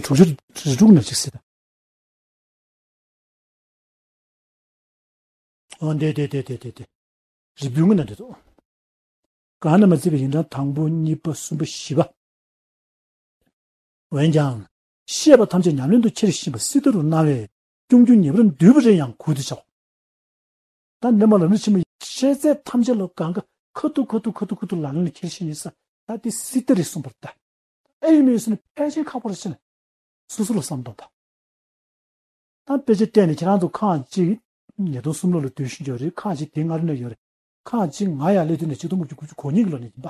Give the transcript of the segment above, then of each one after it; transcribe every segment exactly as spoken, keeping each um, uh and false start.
དྲུག་ཅུ་རེ་དྲུག་ན་ཅིག་ཟེར་ད། ཨོ་འདི་འདི་འདི་འདི་འདི་འདི། རེ་བདུན་གྱི་ནང་འདི་འདུག། གང་ན་མ་ཚིག་པའི་ཡིན་གྲངས་དང་པོ་གཉིས་པ་གསུམ་པ་བཞི་པ། འོན་ཀྱང་། ཤེས་པ་ཐམས་ཅད་ཉམས་ལེན་དུ་འཁྱེར་བཞིན་པ་སྲིད་ལྟ་རུ་སྣང་བས་སྐྱོང་རྒྱུ་ངེས་པར་འདུས་པ་རེ་ཡང་གུད་དུ་བྱའོ། ད་འདི་མ་ལ་མི་ཕྱི་མ་ཤེས་ཚད་ཐམས་ཅད་ལ་གང་ག་ཁ་ཐུག་ཁ་ཐུག་ཁ་ཐུག་ཁ་ཐུག་ལག་ལེན་ལ་འཁྱེར་བཞིན་ཡིན་ས་ད་དེ་སྲིད་ལྟ་རེད་གསུངས་པར་ད། ཨེ་ཡིན་མིན་ཡིན་ས་ནི་ཕལ་ཆེར་ཁག་པོ་རེད་ཟེར་ནས་སོ་སོ་ལ་བསམ་དོན་དང་། ད་དཔེ་ཆ་བལྟས་ནས་ཁྱེད་རང་ཚོ་ཁག་ཅིག་ཉིས་སྟོང་གསུམ་ལོ་ལ་སྡོད་བཞིན་ཡོད་རེད། ཁག་ཅིག་དེ་སྔ་རོལ་ནས་ཡོད་རེད། ཁག་ཅིག་ང་ཡར་སླེབས་དུས་ནས་ཆིག་སྟོང་དགུ་བརྒྱ་དགུ་བཅུ་གོ་གཉིས་ཀྱི་ལོ་ནས་ཡིན་པ།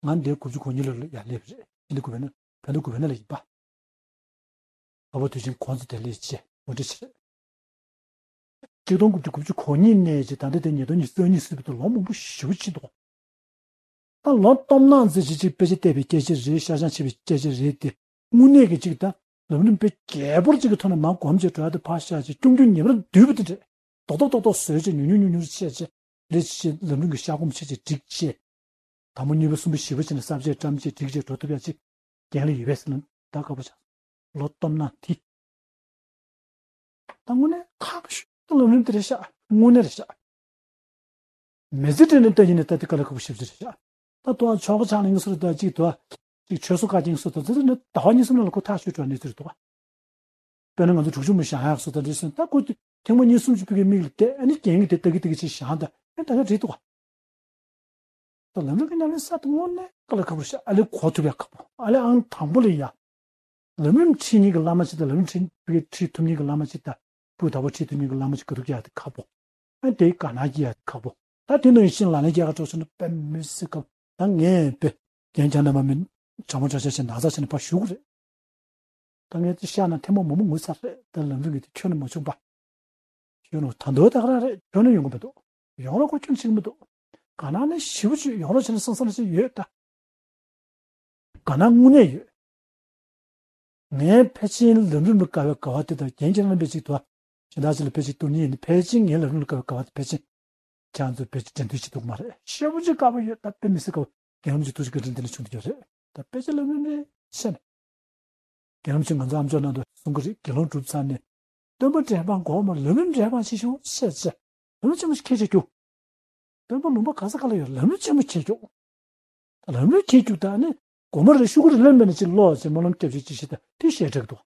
ང་འདིར་དགུ་བཅུ་གོ་གཉིས་ལོ་ལ་ཡར་སླེབས་རེད། ཕན་ཐོགས་དགུ་བས་ན་ཕན་ཐོགས་དགུ་བས་ན་ལ་ཡིན་པ། ཨ་བོ་དུས་ཆེན་གོང་ཚོ་དེ་ལས་ཆེ་འོ་འདྲ་ཆེ་རེད། ཆིག་སྟོང་དགུ་བརྒྱ་དགུ་བཅུ་གོ་གཉིས་ནས་ཅིག་ད་ལྟ་དེ་ཉིས་སྟོང་ཉི་ཤུ་རྩ་གཉིས་ཟེར་བའི་ཐོག་ལོ་མང་པོ་ཞེ་པོ་ཕྱིན་འདུག། ད་ལོ་སྟོང་ནང་ཙམ་ཅིག་ཅིག་དཔེ་ཆ་བལྟས་པའི་སྐད་ཆ་རེད། ཤ་ཞང་ཆེ་བའི་སྐད་ཆ་རེད་དེ། དངོས་གནས་ཀྱི་ཅིག་ད་ལམ་རིམ་དཔེ་རྒྱས་པོར་ཅིག་གི་ཐོག་ནས་མར་སྒོམ་བྱས་འགྲོ་ཡ་དེ་ཕར་བཞག་ཅིག་སྐྱོང་རྒྱུ་ངེས་པར་འདུས་པ་དེ་རེད། རྡོག་རྡོག་རྡོག་རྡོག་བཟོས་བྱས་ཉུང་ཉུང་ཉུང་ཉུང་བྱས་བྱས་རེད་ཅིག་ལམ་རིམ་གྱི་ཤ་སྒོམ་བྱས་བྱས་སྒྲིག་བྱས། དང་པོ་གཉིས་པ་གསུམ་པ་བཞི་པ་བྱས་ནས་གསར་བརྗེ་བཀྲམ་བྱས་སྒྲིག་བྱས་འགྲོ་ཐུབ་ཡ་ཅིག་རྒན་ལ་ཡོད་པས་ཟེར་ན་ད་དགའ་པོ་ཆགས། ལོ་སྟོང་ནང་དེ། ད་དངོས་གནས་ཁག་ཤོས་ལམ་རིམ་དེ་རེད་ཤག། དངོས་གནས་རེད་ཤག། མི་ཚེ་འདྲ་ནས་ལྟ་ཡིན་ན་ད་དེ་དཀའ་ལས་ཁག་པོ་ཞེ་པོ་ཅིག་རེད་ཤག། ད་དུང་ཆོ་ག་ཕྱག་ལེན་སོགས་ད་ཅིག་ད་ཅིག་ཆོས་སྲུང་བཀའ་རྒྱན་སོགས་ད་ཚོ་ནི་ཟླ་བ་གཉིས་གསུམ་ནང་ལ་ཁོ་ཐག་ཆོད་འགྲོ་གནས་ཚུལ་རེད་འདུག་ག། དཔེར་ན་ང་ཚོ་དྲུག་ཅུ་མོ་བཞེངས་ཡག་སོགས་ད་འདྲ་སོང་ད་ཁོ་ཐེངས་མ་གཉིས་གསུམ་ཅིག་ཕུད་ཀའི་མིག་ལ་བལྟས་ཨ་ནི་རྒྱན་གྱི་དེ་ལྟ་གི་ལྟ་གི་ཅིག་བཞེངས་ད་ཨ་ད་ག་རེད་འདུག་ག། ད་ལམ་རིམ་གྱི་ནང་ལ་ས་དེ་དངོས་གནས་དཀའ་ལས་ཁག་པོ་ཞིག་ཨ་ལས་གོ་ཐུབ་ཡག་ཁག་པོ་ཨ་ལས་ཨང་དང་པོ་ལ་ཡ། ལམ་རིམ་ཁྲིད་མཁན་གྱི་བླ་མ་ཅིག་དང་ལམ་རིམ་ཁྲིད་ཁྲིད་ཐུབ་མཁན་གྱི་བླ་མ་ཅིག་དང་སྤུས་དག་པོ་ཁྲིད་ཐུབ་མཁན་གྱི་བླ་མ་ཅིག་ག་ཐུག་ཡག་དེ་ཁག་པོ། ཨ་དེའི་དགའ་སྣང་སྐྱེ་ཡག་དེ་ཁག་པོ། ད་དེ་ནང་བཞིན་ལག་ལེན་རྒྱག་ག་འགྲོ་སོང་ན་དཔེ་མི་སྲིད་ཁག་པོ། ད་ངས་དཔེ་རྒན་རྒྱ་ནག་མ་མིན་གྲང་མོ་གྲང་ཆ་ཆེ་ན་ཚ་ཆེ་ན་ཕར་ཞུ་གི་རེད། ད་ངས་ཅིག་བཤད་ན་ཐེངས་མ་མང་པོ་ངུ་ཚར་རེད། ད་ལམ་རིམ་གྱི་དེ་ཁྱོན་ནས་མ་བྱུང་པ། ཁྱོན་ནས་ད་དུང་ད་ག་རང་རེད། ཁྱོན་ནས་ཡོང་གི་མི་འདུག། ཡོང་རོགས་ཁོ་ཁྱོན་ནས་བྱེད་ཀྱི་མི་འདུག། དགའ་སྣང་ནི་ཞེ་པོ་ཅིག་ཡོང་རོགས་བྱས་ན་སང་སང་ལ་ཅིག་ཡོད་ད། དགའ་སྣང་དངོས་གནས་ཡོད། ངས་ཕལ་ཆེར་ལམ་རིམ་ལ་དགའ་བའི་དགའ་བ་དེ་དང་རྒན་རྒྱ་ནག་མ་དཔེ་ཅིག་ཏུ་གཞན་དག་ཅིག་ལ་དཔེ་ཅིག་གཏུག་མཁན་ཡིན་ན་ཕལ་ཆེར་ངའི་ལམ་རིམ་ལ་དགའ་བའི་དགའ་བ་དེ་ཕལ་ཆེར་ཁྱེད་ཚོས་དཔེ་ཅིག་འགྲན་བསྡུར་བྱེད་ཐུབ་ཀྱི་མ་རེད། ཞེ་པོ་ཅིག་དགའ་པོ་ཡོད། ད་དཔེ་མི་སྲིད་དགའ་པོ། རྒན་རིན་པོ་ཆེ་ཐུགས་རྗེ་བཀའ་དྲིན་དེ་ནས་བྱུང་བསྡད་ཡོད་རེད། ད་དཔེ་ཆ་ལམ་རིམ་རེ་བཤད་ནས། རྒན་རིན་པོ་ཆེ་ང་ཚོ་ཨ་མཆོག་ནང་དུ་གསུང་གི་རེད། དགེ་སློང་གྲུབ་ཚར་ནས། སྟོན་པ་འབྲེལ་སྤང་གོ་མ་ལམ་རིམ་འབྲེལ་སྤང་བྱེད་ཤོག་བཤད་བྱས། ལམ་རིམ་ཆེན་མོ་ཞིག་ཁྱེད་ཅིག་རྒྱུགས། སྟོན་པ་ལུང་པ་ག་ས་ག་ལ་ཡོད་ལམ་རིམ་ཆེན་མོ་ཁྱེད་རྒྱུགས། ལམ་རིམ་ཁྱེད་རྒྱུགས་ད་ནི། སྒོ་མ་རེ་ཤུ་གུ་རེ་ལེན་པ་ནི་ཅིག་ལོག་ཅིག་སྨོན་ལམ་སྐྱབས་ཅིག་ཅིག་ཞིག་ད་དེ་ཞེ་དྲག་འདུག།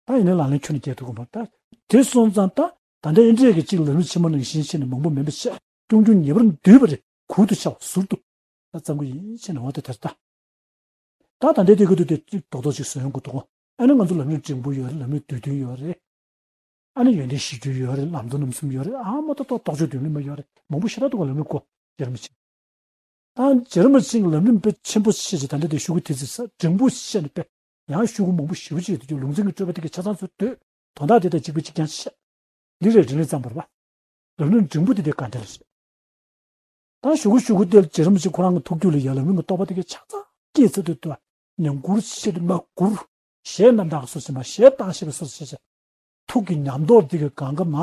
ད་ཡིན་ན་ལག་ལེན་ཁྱོན་ནས་རྒྱག་ཐུབ་ཀྱི་མ་རེད། ད་དེ་སོང་ཙང་ད་ད་ལྟ་ཨེ་འདྲས་ཀྱི་གཅིག་ལམ་རིམ་ཆེན་མོ་ནང་བཞིན་བྱས་ནས་མང་པོ་མིན་པ་བྱས། སྐྱོང་རྒྱུ་ངེས་པར་འདུས་པ་རེད། གུད་དུ་བྱའོ། ཟུར་དུ་ད་བརྩམ་གྱི་ཡིན་བྱས་ནས་འོ་དེ་དེར་ལྟ། ད་ད་ལྟའི་དེ་གུད་དུ་དེ་གཅིག་རྡོག་རྡོག་ཅིག་བཟོ་ཡོང་གི་འདུག་གོ། ཨ་ནི་ང་ཚོ་ལམ་རིམ་འབྲིང་པོ་ཡོད་རེད། ལམ་རིམ་བསྡུས་དོན་ཡོད་རེད། ཨ་ནི་ཡོན་ཏན་གཞིར་གྱུར་ཡོད་རེད། ལམ་གཙོ་རྣམ་གསུམ་ཡོད་རེད། ཨ་མ་ཏོག་ཏོག་རྟོགས་བརྗོད་མདུན་ལམ་ཡོད་རེད། མང་པོ་ཞེ་དྲག་འདུག་ག་ལམ་རིམ་སྐོར་རྒྱལ་མི་ཆེན། ད་རྗེ་རིན་པོ་ཆེ་གི་ལམ་རིམ་དཔེ་ཆེན་པོ་ཞེས་བྱས་ད་ལྟ་དེ་ཤོག་གུ་དེ་ཚོ་འབྲིང་པོ་བཤད་ནས་དཔེ་ཡང་ཤོག་གུ་མང་པོ་ཞེ་པོ་ཅིག་ཡོད་དུས་ལུང་ཚན་གྱི་སྤྲོས་པ་དེ་གའི་ཆ་ཚང་ཚོ་འདོད་དོན་དག་དེ་དང་གཅིག་པ་གཅིག་རྐྱང་བཤད། འདི་རེད་དྲིན་ལན་བརྩམས་པ་རེད་པ། ལམ་རིམ་འབྲིང་པོ་དེ་དེ་ག་འདྲ་ལ་བཤད། ད་ཤོག་གུ་ཤོག་གུ་དེ་རྗེ་རིན་པོ་ཆེ་ཁོ་རང་གི་ཐུགས་རྒྱུད་ལ་ཡ་ལམ་རིམ་གྱི་རྟོགས་པ་དེ་གའི་ཆ་ཚང་སྐྱེས་ཚར་དུས་དུ་ཉམས་མགུར་བཤད་དུ་མ་མགུར། གཞས་རྣམ་དག་སོགས་བྱས་མ་གཞས་བཏང་ཤེས་པའི་སོགས་བྱས་བྱས། ཐུགས་ཀྱི་ཉམས་རྟོགས་འདི་གི་གང་ག་མ།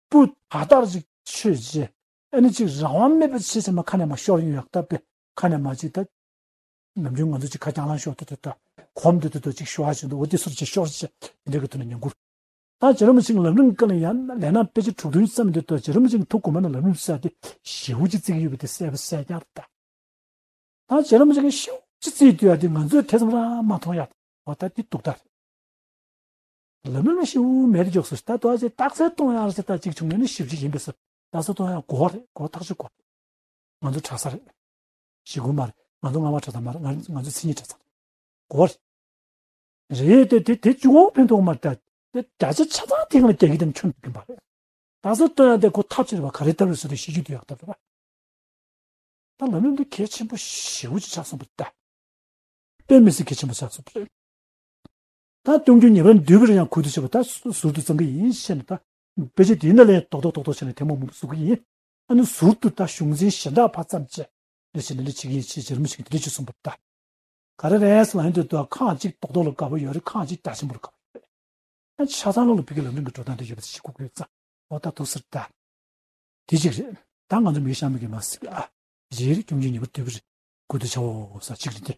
སྤུ་ད་ལྟར་ཅིག་ཆོད་རྗེས། ཨ་ནི་ཅིག་རང་དབང་མེད་པ་ཆེ་ཆེ་མ་ཁ་ནས་མ་ཤོར་ཡོང་ཡག་ད་པས་ཁ་ནས་མ་ཅིག་ད། ནམ་རྒྱུན་ང་ཚོ་ཅིག་ཁ་རྐྱང་ལང་ཤོར་ཏོ་ཏོ་ད། གོམ་དུ་ཏོ་ཏོ་ཅིག་ཤོར་ཞིག་འདུག་འོ་དེ་སོར་ཅིག་ཤོར་ཞིག་འདི་གི་ཐོག་ནས་ཉམས་མགུར། ད་རྗེ་རིན་པོ་ཆེ་གི་ལམ་རིམ་ཀ་ལ་ཡང་ལས་སྣ་དཔེ་ཆ་དྲུག་བདུན་ཙམ་འདི་ཏོ་རྗེ་རིན་པོ་ཆེ་གི་ཐུགས་དགོངས་མ་ན་ལམ་རིམ་ཟེར་ཏེ་ཞེ་པོ་ཅིག་བརྩི་གི་ཡོད་པ་དེ་གསལ་པོ་གསལ་རྐྱང་རེད་ད། ད་རྗེ་རིན་པོ་ཆེ་གིས་ཤོག་ཅིག་བརྩིས་དུས་ཡ་དེ་ང་ཚོས་དེ་ཙམ་རང་མ་མཐོང་ཡ། འོ་ད་དེ་སྡུག་ད་རེད། ལམ་རིམ་ལ་ཤི་བོ་མེད་དུ་འཇོག་སོང་། ད་དོ་ཨ་ཅེ་རྟགས་གསལ་གཏོང་ཡ་རེད་ཟེར། ད་གཅིག་བྱུང་ན་ནི་ཞིབ་ཅིག་ཡིན་པས་ཟེར། རྟགས་གསལ་གཏོང་ཡ་དགོས་རེད། དགོས་ཐག་ཆོད་དགོས། ང་ཚོ་གྲྭ་ས་རེད། ཞི་དགོས་མ་རེད། ང་ཚོ་རྔ་བ་གྲྭ་ས་མ་རེད། ང་ང་ཚོ་མཚན་ཉིད་གྲྭ་ས་རེད། དགོས་རེད། རེད་དེ་དེ་དེ་གཅིག་འོང་ཕན་ཐོགས་མ་རེད། ད་དེ་བརྒྱ་ཆ་ཆ་ཚང་དེ་ག་ལ་རྒྱ་གི་དེ་ཁྱོན་དུ་གིན་པ་རེད། རྟགས་གསལ་གཏོང་ཡ་དེ་ཁོ་ཐབས་ཆེ་རེད་པ། ག་རེ་ཐབས་རེད་ཟེར་ཏེ་ཤེས་རྒྱུ་དེ་ཡག་ཐབས་རེད་པ། ད་ལམ་རིམ་འདི་གལ་ཆེན་པོ་ཞེ་པོ་ཅིག་ཆགས་སོང་བ་རེད་ད། དཔེ་མི་སྲིད་གལ་ཆེན་པོ་ཆགས་སོང་བ་རེད། ད་སྐྱོང་རྒྱུ་ངེས་པར་འདུས་པར་ཡང་གུད་དུ་བྱེད་པ། ད་ཟུར་དུ་བརྩམ་གི་ཡིན་ཞེས་ནས་ད། དཔེ་ཆ་དེའི་ནང་ལ་ཡང་རྡོག་རྡོག་རྡོག་རྡོག་བྱས་ནས་ཐེངས་མང་པོ་བཟོ་གི་ཡིན། ཨ་ནི་ཟུར་དུ་ད་གཞུང་འཛིན་གཞན་དག་ཕར་བརྩམས་བྱས། འདི་བྱས་ནས་འདི་བྱེད་ཀྱི་ཡིན་ཞེས་རྗེ་རིན་པོ་ཆེ་གིས་འདི་འདྲ་ཅིག་གསུངས་པ་རེད་ད། ག་རེ་རེད་ཟེར་ན་འདི་ད་ཁག་གཅིག་རྡོག་རྡོག་ལ་དགའ་པོ་ཡོད་རེད། ཁག་གཅིག་རྒྱ་ཆེན་པོ་ལ་དགའ་པོ་ཡོད་རེད། ཨ་ཆ་ཚང་ལོག་ལ་བོད་ཀྱི་ལམ་རིམ་གྱི་འགྲོ་སྟངས་དེ་ཡོད་པ་ཞིག་གོ་དགོས་ཙང་འོ་ད་འདུག་ཟེར་ད། དེ་གཅིག་རེད། ད་ང་ཚོ་མི་གཤམ་མི་གི་མ་སྲིད་ཨ། རྗེ་རིན་སྐྱོང་རྒྱུ་ངེས་པར་འདུས་པ་རེད། གུད་དུ་བྱའོ་ཟེར་གཅིག་རེད་དེ།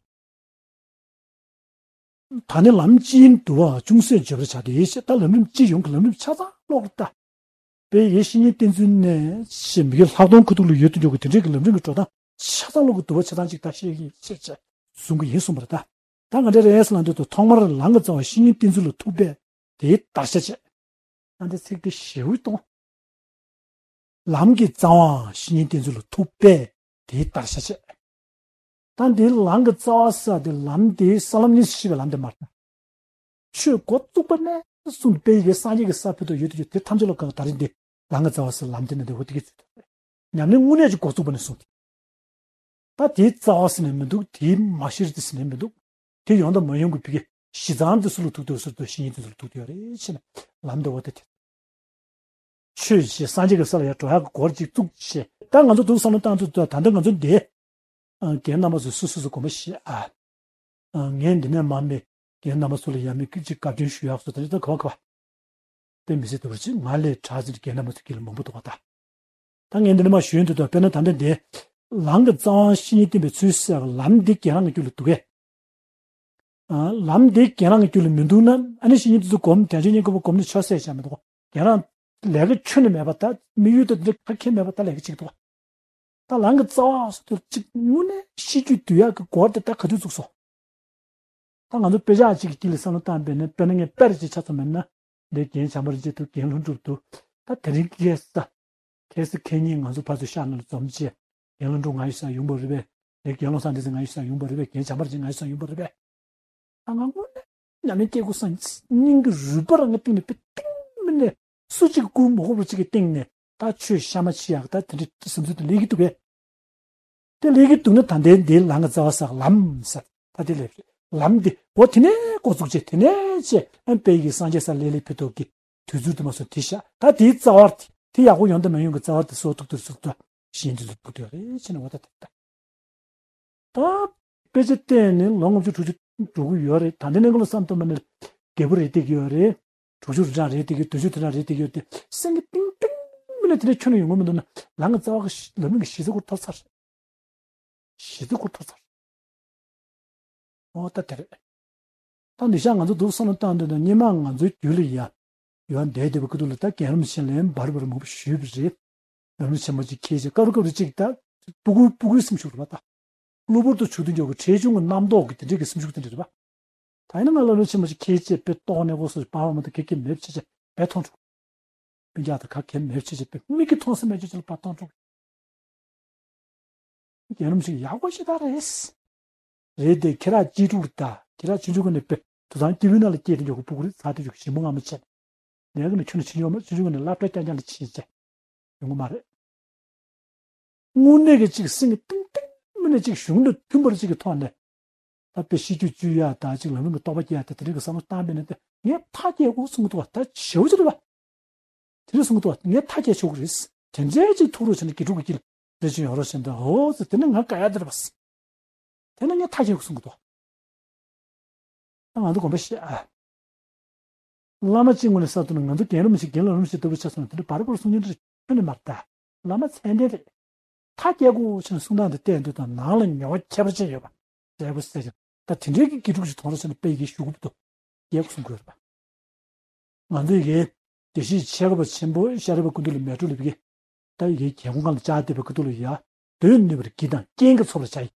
ད་ནི་ལམ་སྤྱིའི་འདུལ་བ་ཅུང་ཟད་བརྗོད་པར་བྱ་སྟེ། ཞེས། ད་ལམ་རིམ་སྤྱི་ཡོངས་ཀྱི་ལམ་རིམ་ཆ་ཚང་ཀློག་ལ་ལྟ། དཔལ་ཡེ་ཤེས་གཉིས་བསྟན་ཚུལ་ནས་ཞེས་མི་དགེ་ལྷག་མཐོང་ཁ་ཐུག་ལ་ཡོད་དུ་འཇོག་གི་དེ་འདྲའི་གི་ལམ་རིམ་གྱི་འགྲོ་སྟངས་ཆ་ཚང་ཀློག་གི་འདུལ་བ་ཆ་ཚང་ཅིག་ད་ཤེས་ཀྱི་ཤེས་བྱ་གསུང་གི་ཡིན་གསུངས་པ་རེད་ད། ད་ང་འདྲ་རེད་ཟེར་ལབ་འདོད་དུ། ཐོག་མར་ལམ་གྱི་རྩ་བ་བཤེས་གཉེན་བསྟེན་ཚུལ་ལ་ཐུག་པས་དེའི་བརྡར་ཤ་བཅད། ད་འདི་ཚིག་འདི་ཞེ་པོ་གཏོང་། ལམ་གྱི་རྩ་བའང་བཤེས་གཉེན་བསྟེན་ཚུལ་ལ་ཐུག་པས་དེའི་བརྡར་ཤ་བཅད། ད་འདིའི་ལམ་གྱི་རྩ་བ་ཟེར་དེ་ལམ་དེའི་ས་ལམ་གཉིས་སུ་ཕྱེ་བའི་ལམ་དེ་མ་རེད། ཆོས་འགོ་བཙུགས་པ་ནས་གསུངས་ཏེ། དཔལ་ཡི་གེ་སངས་རྒྱས་ཀྱི་ས་ཕུད་དུ་ཡོད་དུ་ཡོད་དེ་ཐམས་ཅད་ལ་གང་ད་རིང་འདི་ལམ་གྱི་རྩ་བ་ཟེར་ལམ་དེ་ནི་འདི་འོ་དེ་གི་ཚུལ་དུ་ཉམས་ལེན་དངོས་གནས་ཀྱི་འགོ་བཙུགས་པ་ནས་གསུངས་ཏེ། ད་དེའི་རྩ་བ་ཟེར་ནས་མི་འདུག་དེའི་མ་གཞིར་དེ་ཟེར་ནས་མི་འདུག་དེ་ཡོང་དང་མ་ཡོང་གི་ཕི་གེ་གཞི་རྩ་དེ་སུ་ལ་ཐུག་དུས་ཟེར་དུས་བཤེས་གཉེན་དེ་ཚོ་ལ་ཐུག་དུས་ཡོད་རེད་ཅེ་ན། ལམ་འདི་འོ་དེ་དེ། ཆོས་བཤད། སངས་རྒྱས་ཀྱི་ས་ལ་ཡར་འགྲོ་ཡག་གི་སྐོར་ཅིག་བཙུགས་བྱས། ད་ང་ཚོ་འདུག་བསམ་བློ་བཏང་དུས་ད་ལྟ་ང་ཚོ་འདི་རྒན་རྣམ་པ་ཚོས་སུ་སུ་སུ་དགོངས་པ་བཞེས་ཨ། ངས་འདི་ནས་མར་མི་རྒན་རྣམ་པ་ཚོ་ལ་ཡང་མི་ཅིག་བཀའ་བཀྱོན་ཞུ་ཡག་སོ། ད་ནི་ད་ག་བ་ག་བ་དཔེ་མི་སྲིད་འདུག་ཅིག་ང་ལས་དྲག་ཟིན་རྒན་རྣམ་པ་ཚོ་དཀྱིལ་ལ་མང་པོ་འདུག་ག་ད། ད་ངས་འདི་ནས་མར་ཞུས་འདུག་ད་དཔེར་ན་ད་ལྟ་འདི་ལམ་གྱི་རྩ་བ་བཤེས་གཉེན་བསྟེན་པའི་ཚུལ་ཟེར་བ་ལམ་འདི་རྒན་རང་གི་རྒྱུད་ལ་འདུག་གས། ལམ་འདི་རྒན་རང་གི་རྒྱུད་ལ་མི་འདུག་ན། ཨ་ནི་བཤེས་གཉེན་དེ་ཚོ་སྒོམ། དལ་འབྱོར་རྙེད་དགོས་པ་སྒོམ་ནས་ཆོས་ཟེར་བྱ་མི་འདུག་རྒན་རང་ལས་ཀ་ཁྱོན་ནས་མེད་པ། ད་དམིགས་ཡུལ་དང་འདི་ཁ་ཁྱེར་མེད་པ། ད་ལས་ཀ་ཅིག་འདུག་ད་ལམ་གྱི་རྩ་བ་སོ་དེ་ཅིག་དངོས་གནས་ཤེས་རྒྱུད་འདུལ་ཡག་གི་སྐོར་དེ་ད་ག་དུས་བཙུགས་སོང་། ད་ང་ཚོ་དཔེ་ཆ་གཅིག་གི་དཀྱིལ་ལ་བསམ་བློ་བཏང་བས་ན། དཔེར་ན་ངས་དཔེར་ཅིག་ཆ་མཚོན་པ་ཡིན་ན། འདི་རྒན་བྱམས་པ་རིན་ཆེན་འདུག་རྒན་ལྷུན་གྲུབ་འདུག་ད་དེ་རིང་ཁ་སང་ཁ་སང་ཁ་ཉིན་ང་ཚོ་ཕར་ཚུར་ཤག་ནང་ལ་འཛོམས་བྱས། རྒན་ལྷུན་གྲུབ་ང་ཡོད་སར་ཡོང་བ་རེད་པས། རྒན་ལྷུན་བཟང་འདི་ཚོ་ང་ཡོད་སར་ཡོང་བ་རེད་པས། རྒན་བྱམས་པ་རིན་ཆེན་ང་ཡོད་སར་ཡོང་བ་རེད་པས། ད་ང་དངོས་གནས་ཉམས་ལེན་སྐྱེ་དགོས་བསམ། སྙིང་གི་རུས་པ་རང་གི་གཏིང་ནས་དཔེ་གཏིང་མིན་ནས་སུ་གཅིག་གིས་བསྐུལ་མ་དགོས་པ་ཅིག་གི་སྟེང་ནས་ད་ཆོས་གཤའ་མ་ཕྱེ་ཡག་ད་དེ་འདྲའི་བསམ་ཚུལ་དེ་སླེབས་ཀྱི་འདུག་གས། དེ་སླེབས་ཀྱི་འདུག་ན་ད་ལྟའི་འདིའི་ལམ་གྱི་རྩ་བ་ཟེར་ལམ་ཟེར་ད་དེ་ལས་ལམ་འདི་འོ་དེ་ནས་འགོ་བཙུགས་བྱས། དེ་ནས་བྱས་ཨ་དཔལ་ཡི་གེ་སངས་རྒྱས་ས་ལས་ལས་ཕུད་ཐོག་གི་དུས་ཚོད་དུ་མ་སོང་དེ་ཤག་ད་དེའི་རྩ་བར་དེ་ཡག་པོ་ཡོང་དང་མ་ཡོང་གི་རྩ་བར་དེ་སོ་ཐུག་ཐུག་ཐུག་ཐུག་གཞན་དུ་ལུག་པོ་དེ་རེད་ཅེ་ན་འོ་ད་དེ་ད། ད་དཔེ་ཆ་བལྟས་ནས་ལོ་ལྔ་བཅུ་དྲུག་ཅུ་འགྲོ་གི་ཡོད་རེད། ད་ལྟའི་གནས་སྐབས་ལ་བསམ་བཏང་བ་ནི་རྒད་པོ་རེད་བསྡད་ཀྱི་ཡོད་རེད། དྲུག་ཅུ་རེ་གྲངས་རེད་བསྡད་ཀྱི། བདུན་ཅུ་དེ་འདྲ་རེད་བསྡད་ཀྱི་ཡོད་དེ། སེམས་ཀྱི་གཏིང་གཏིང་མིན་ན་དེ་འདྲ་ཁྱོན་ནས་ཡོང་གི་མི་འདུག་ན། ལམ་གྱི་རྩ་བ་ལམ་རིམ་གྱི་གཞི་རྩ་ཁོ་ཐོར་ཚར། གཞི་རྩ་ཁོ་ཐོར་ཚར། འོ་ད་དེ་རེད། ད་འདི་ཤག་ང་ཚོ་འདུག་བསམ་བློ་བཏང་དུས་ད་སྔོན་མ་ང་ཚོའི་རྒྱུད་ལ་ཡ་ཡོད་བསྡད་བསྡད་པའི་སྐབས་དུས་ལ་ད་རྒན་རིན་པོ་ཆེ་ལ་འབར་འབར་མང་པོ་ཞུས་པ་རེད། རིན་པོ་ཆེ་མ་ཅིག་ཁྱེད་ཅིག་དཀར་པོ་དཀར་པོ་ཅིག་ད་སྤུ་གུ་སྤུ་གུའི་སེམས་ཤུགས་རེད་པ། ད་གློ་བུར་དུ་ཆུ་དུ་འཇོག་གི་ཁྲེལ་ཆུང་གི་རྣམ་རྟོག་གི་དེ་འདྲའི་གི་སེམས་ཤུགས་དེ་འདྲ་རེད་པ། ད་ཡིན་ན་ང་ལ་རིན་པོ་ཆེ་མ་ཅིག་ཁྱེད་ཅིག་དཔེ་ལྟོགས་ནས་འོ་སོ་སྤར་བ་མ་གཏོགས་གེ་གེ་མེད་ཅེས་ཅེས་དཔེ་མཐོང་བྱུང་། སྤུན་ཀྱག་དང་ག་གེ་མེད་ཅེས་ཅེས་དཔེ་མིག་གིས་མཐོང་ས་མེད་ཅེས་ཅེས་ལ་ཕར་མཐོང་བྱུང་། རྒན་རིན་པོ་ཆེ་ཡག་པོ་ཞེ་དྲག་རེད། རེད་དེ་ཁྱེད་རང་གཅེས་ཕྲུག་ད་ཁྱེད་རང་ཆུང་ཆུང་ཀུན་ནས་དཔེ་དུད་ཚང་སྐྱིད་པོའི་ནང་ལ་སྐྱེས་དེ་འཇོག་གི་སྤུ་གུ་རེད། ཚ་དེ་འཇོག་གི་ཞིམ་པོ་ངར་མ་བྱས། ལས་ཀ་ནི་ཁྱོད་ནི་ཆུང་ཆུང་མ་ཆུང་ཆུང་ནས་སློབ་གྲྭ་རྐྱང་རྐྱང་ལ་ཕྱིན་བྱས་ཡོང་གི་མ་རེད། དངོས་གནས་ཀྱི་ཅིག་སེམས་ཀྱི་གཏིང་གཏིང་མི་ནས་ཅིག་གཞུང་དང་མཐུན་པར་ཅིག་གི་ཐོག་ནས་ད་དཔེ་ཤེས་རྒྱུད་བཅོས་ཡ་ད་ཅིག་ལམ་རིམ་གྱི་རྟོགས་པ་སྐྱེ་ཡ་ད་དེ་འདྲའི་གི་བསམ་བློ་བཏང་བས་ན་ད་ངས་མཐའ་སྐྱེལ་དགོས་གསུང་གི་འདུག་བ། ད་ཞེ་པོ་ཅིག་རེད་བ། དེ་འདྲ་གསུང་གི་འདུག་བ། ངས་མཐའ་སྐྱེལ་ཆོག་གི་རེད། དེ་འདྲའི་ཅིག་ཐུགས་རོགས་བྱས་ན་དགེ་ཕྲུག་གི་དཀྱིལ་ལས་ཅིག་ཡོང་རོགས་བྱས་ན་ད་འོ་ཟེར་དེ་ནི་ང་དགའ་ཡ་དེ་རེད་བ། དེ་ནི་ངས་མཐའ་སྐྱེལ་དགོས་གསུང་གི་འདུག་བ། ད་ང་ཚོ་དགོངས་པ་བཞེས་ཨ། བླ་མ་གཅིག་ངོས་ནས་བསམ་བློ་ན་ང་ཚོ་རྒན་རིན་པོ་ཆེ་རྒན་ལགས་རིན་པོ་ཆེ་ལྟ་བུ་ཆགས་སོང་ན་དེ་འདྲ་བར་བར་གསུང་མཁན་དེ་ཁྱོན་ནས་མ་རེད་ད། བླ་མ་ཚད་ལྡན་རེད། མཐའ་སྐྱེལ་དགོས་ཆེ་ན་གསུང་སྟངས་དེ་བལྟས་འདུག་དང་ནང་ལ་ཉོ་བ་ཁྱད་པར་ཅན་ཡོད་པ། འབྲས་བུ་ཟེར་ཀྱང་ད་དེ་འདྲའི་གི་དགེ་ཕྲུག་ཅིག་མཐོང་རོགས་བྱས་ན་དཔེ་ཡི་གེ་ཞུ་དགོས་འདུག་སྐྱེལ་དགོས་གསུང་དགོས་རེད་པ། ང་ཚོ་ཡི་གེ་དགེ་བཤེས་ཆེ་ཁ་པ་ཆེན་པོ་ཤ་ར་བ་ཀུན་འདུས་ལ་མལ་གྲོ་ལ་ཡི་གེ་ད་ཡི་གེ་རྒྱལ་ཁོངས་ཁང་ལ་བཅར་བསྡད་པའི་ཁ་ཐུག་ལ་ཡ། དོན་ནུས་པར་གྱིས་དང་རྐྱེན་གྱིས་འཚོ་བར་བྱ་ཡི།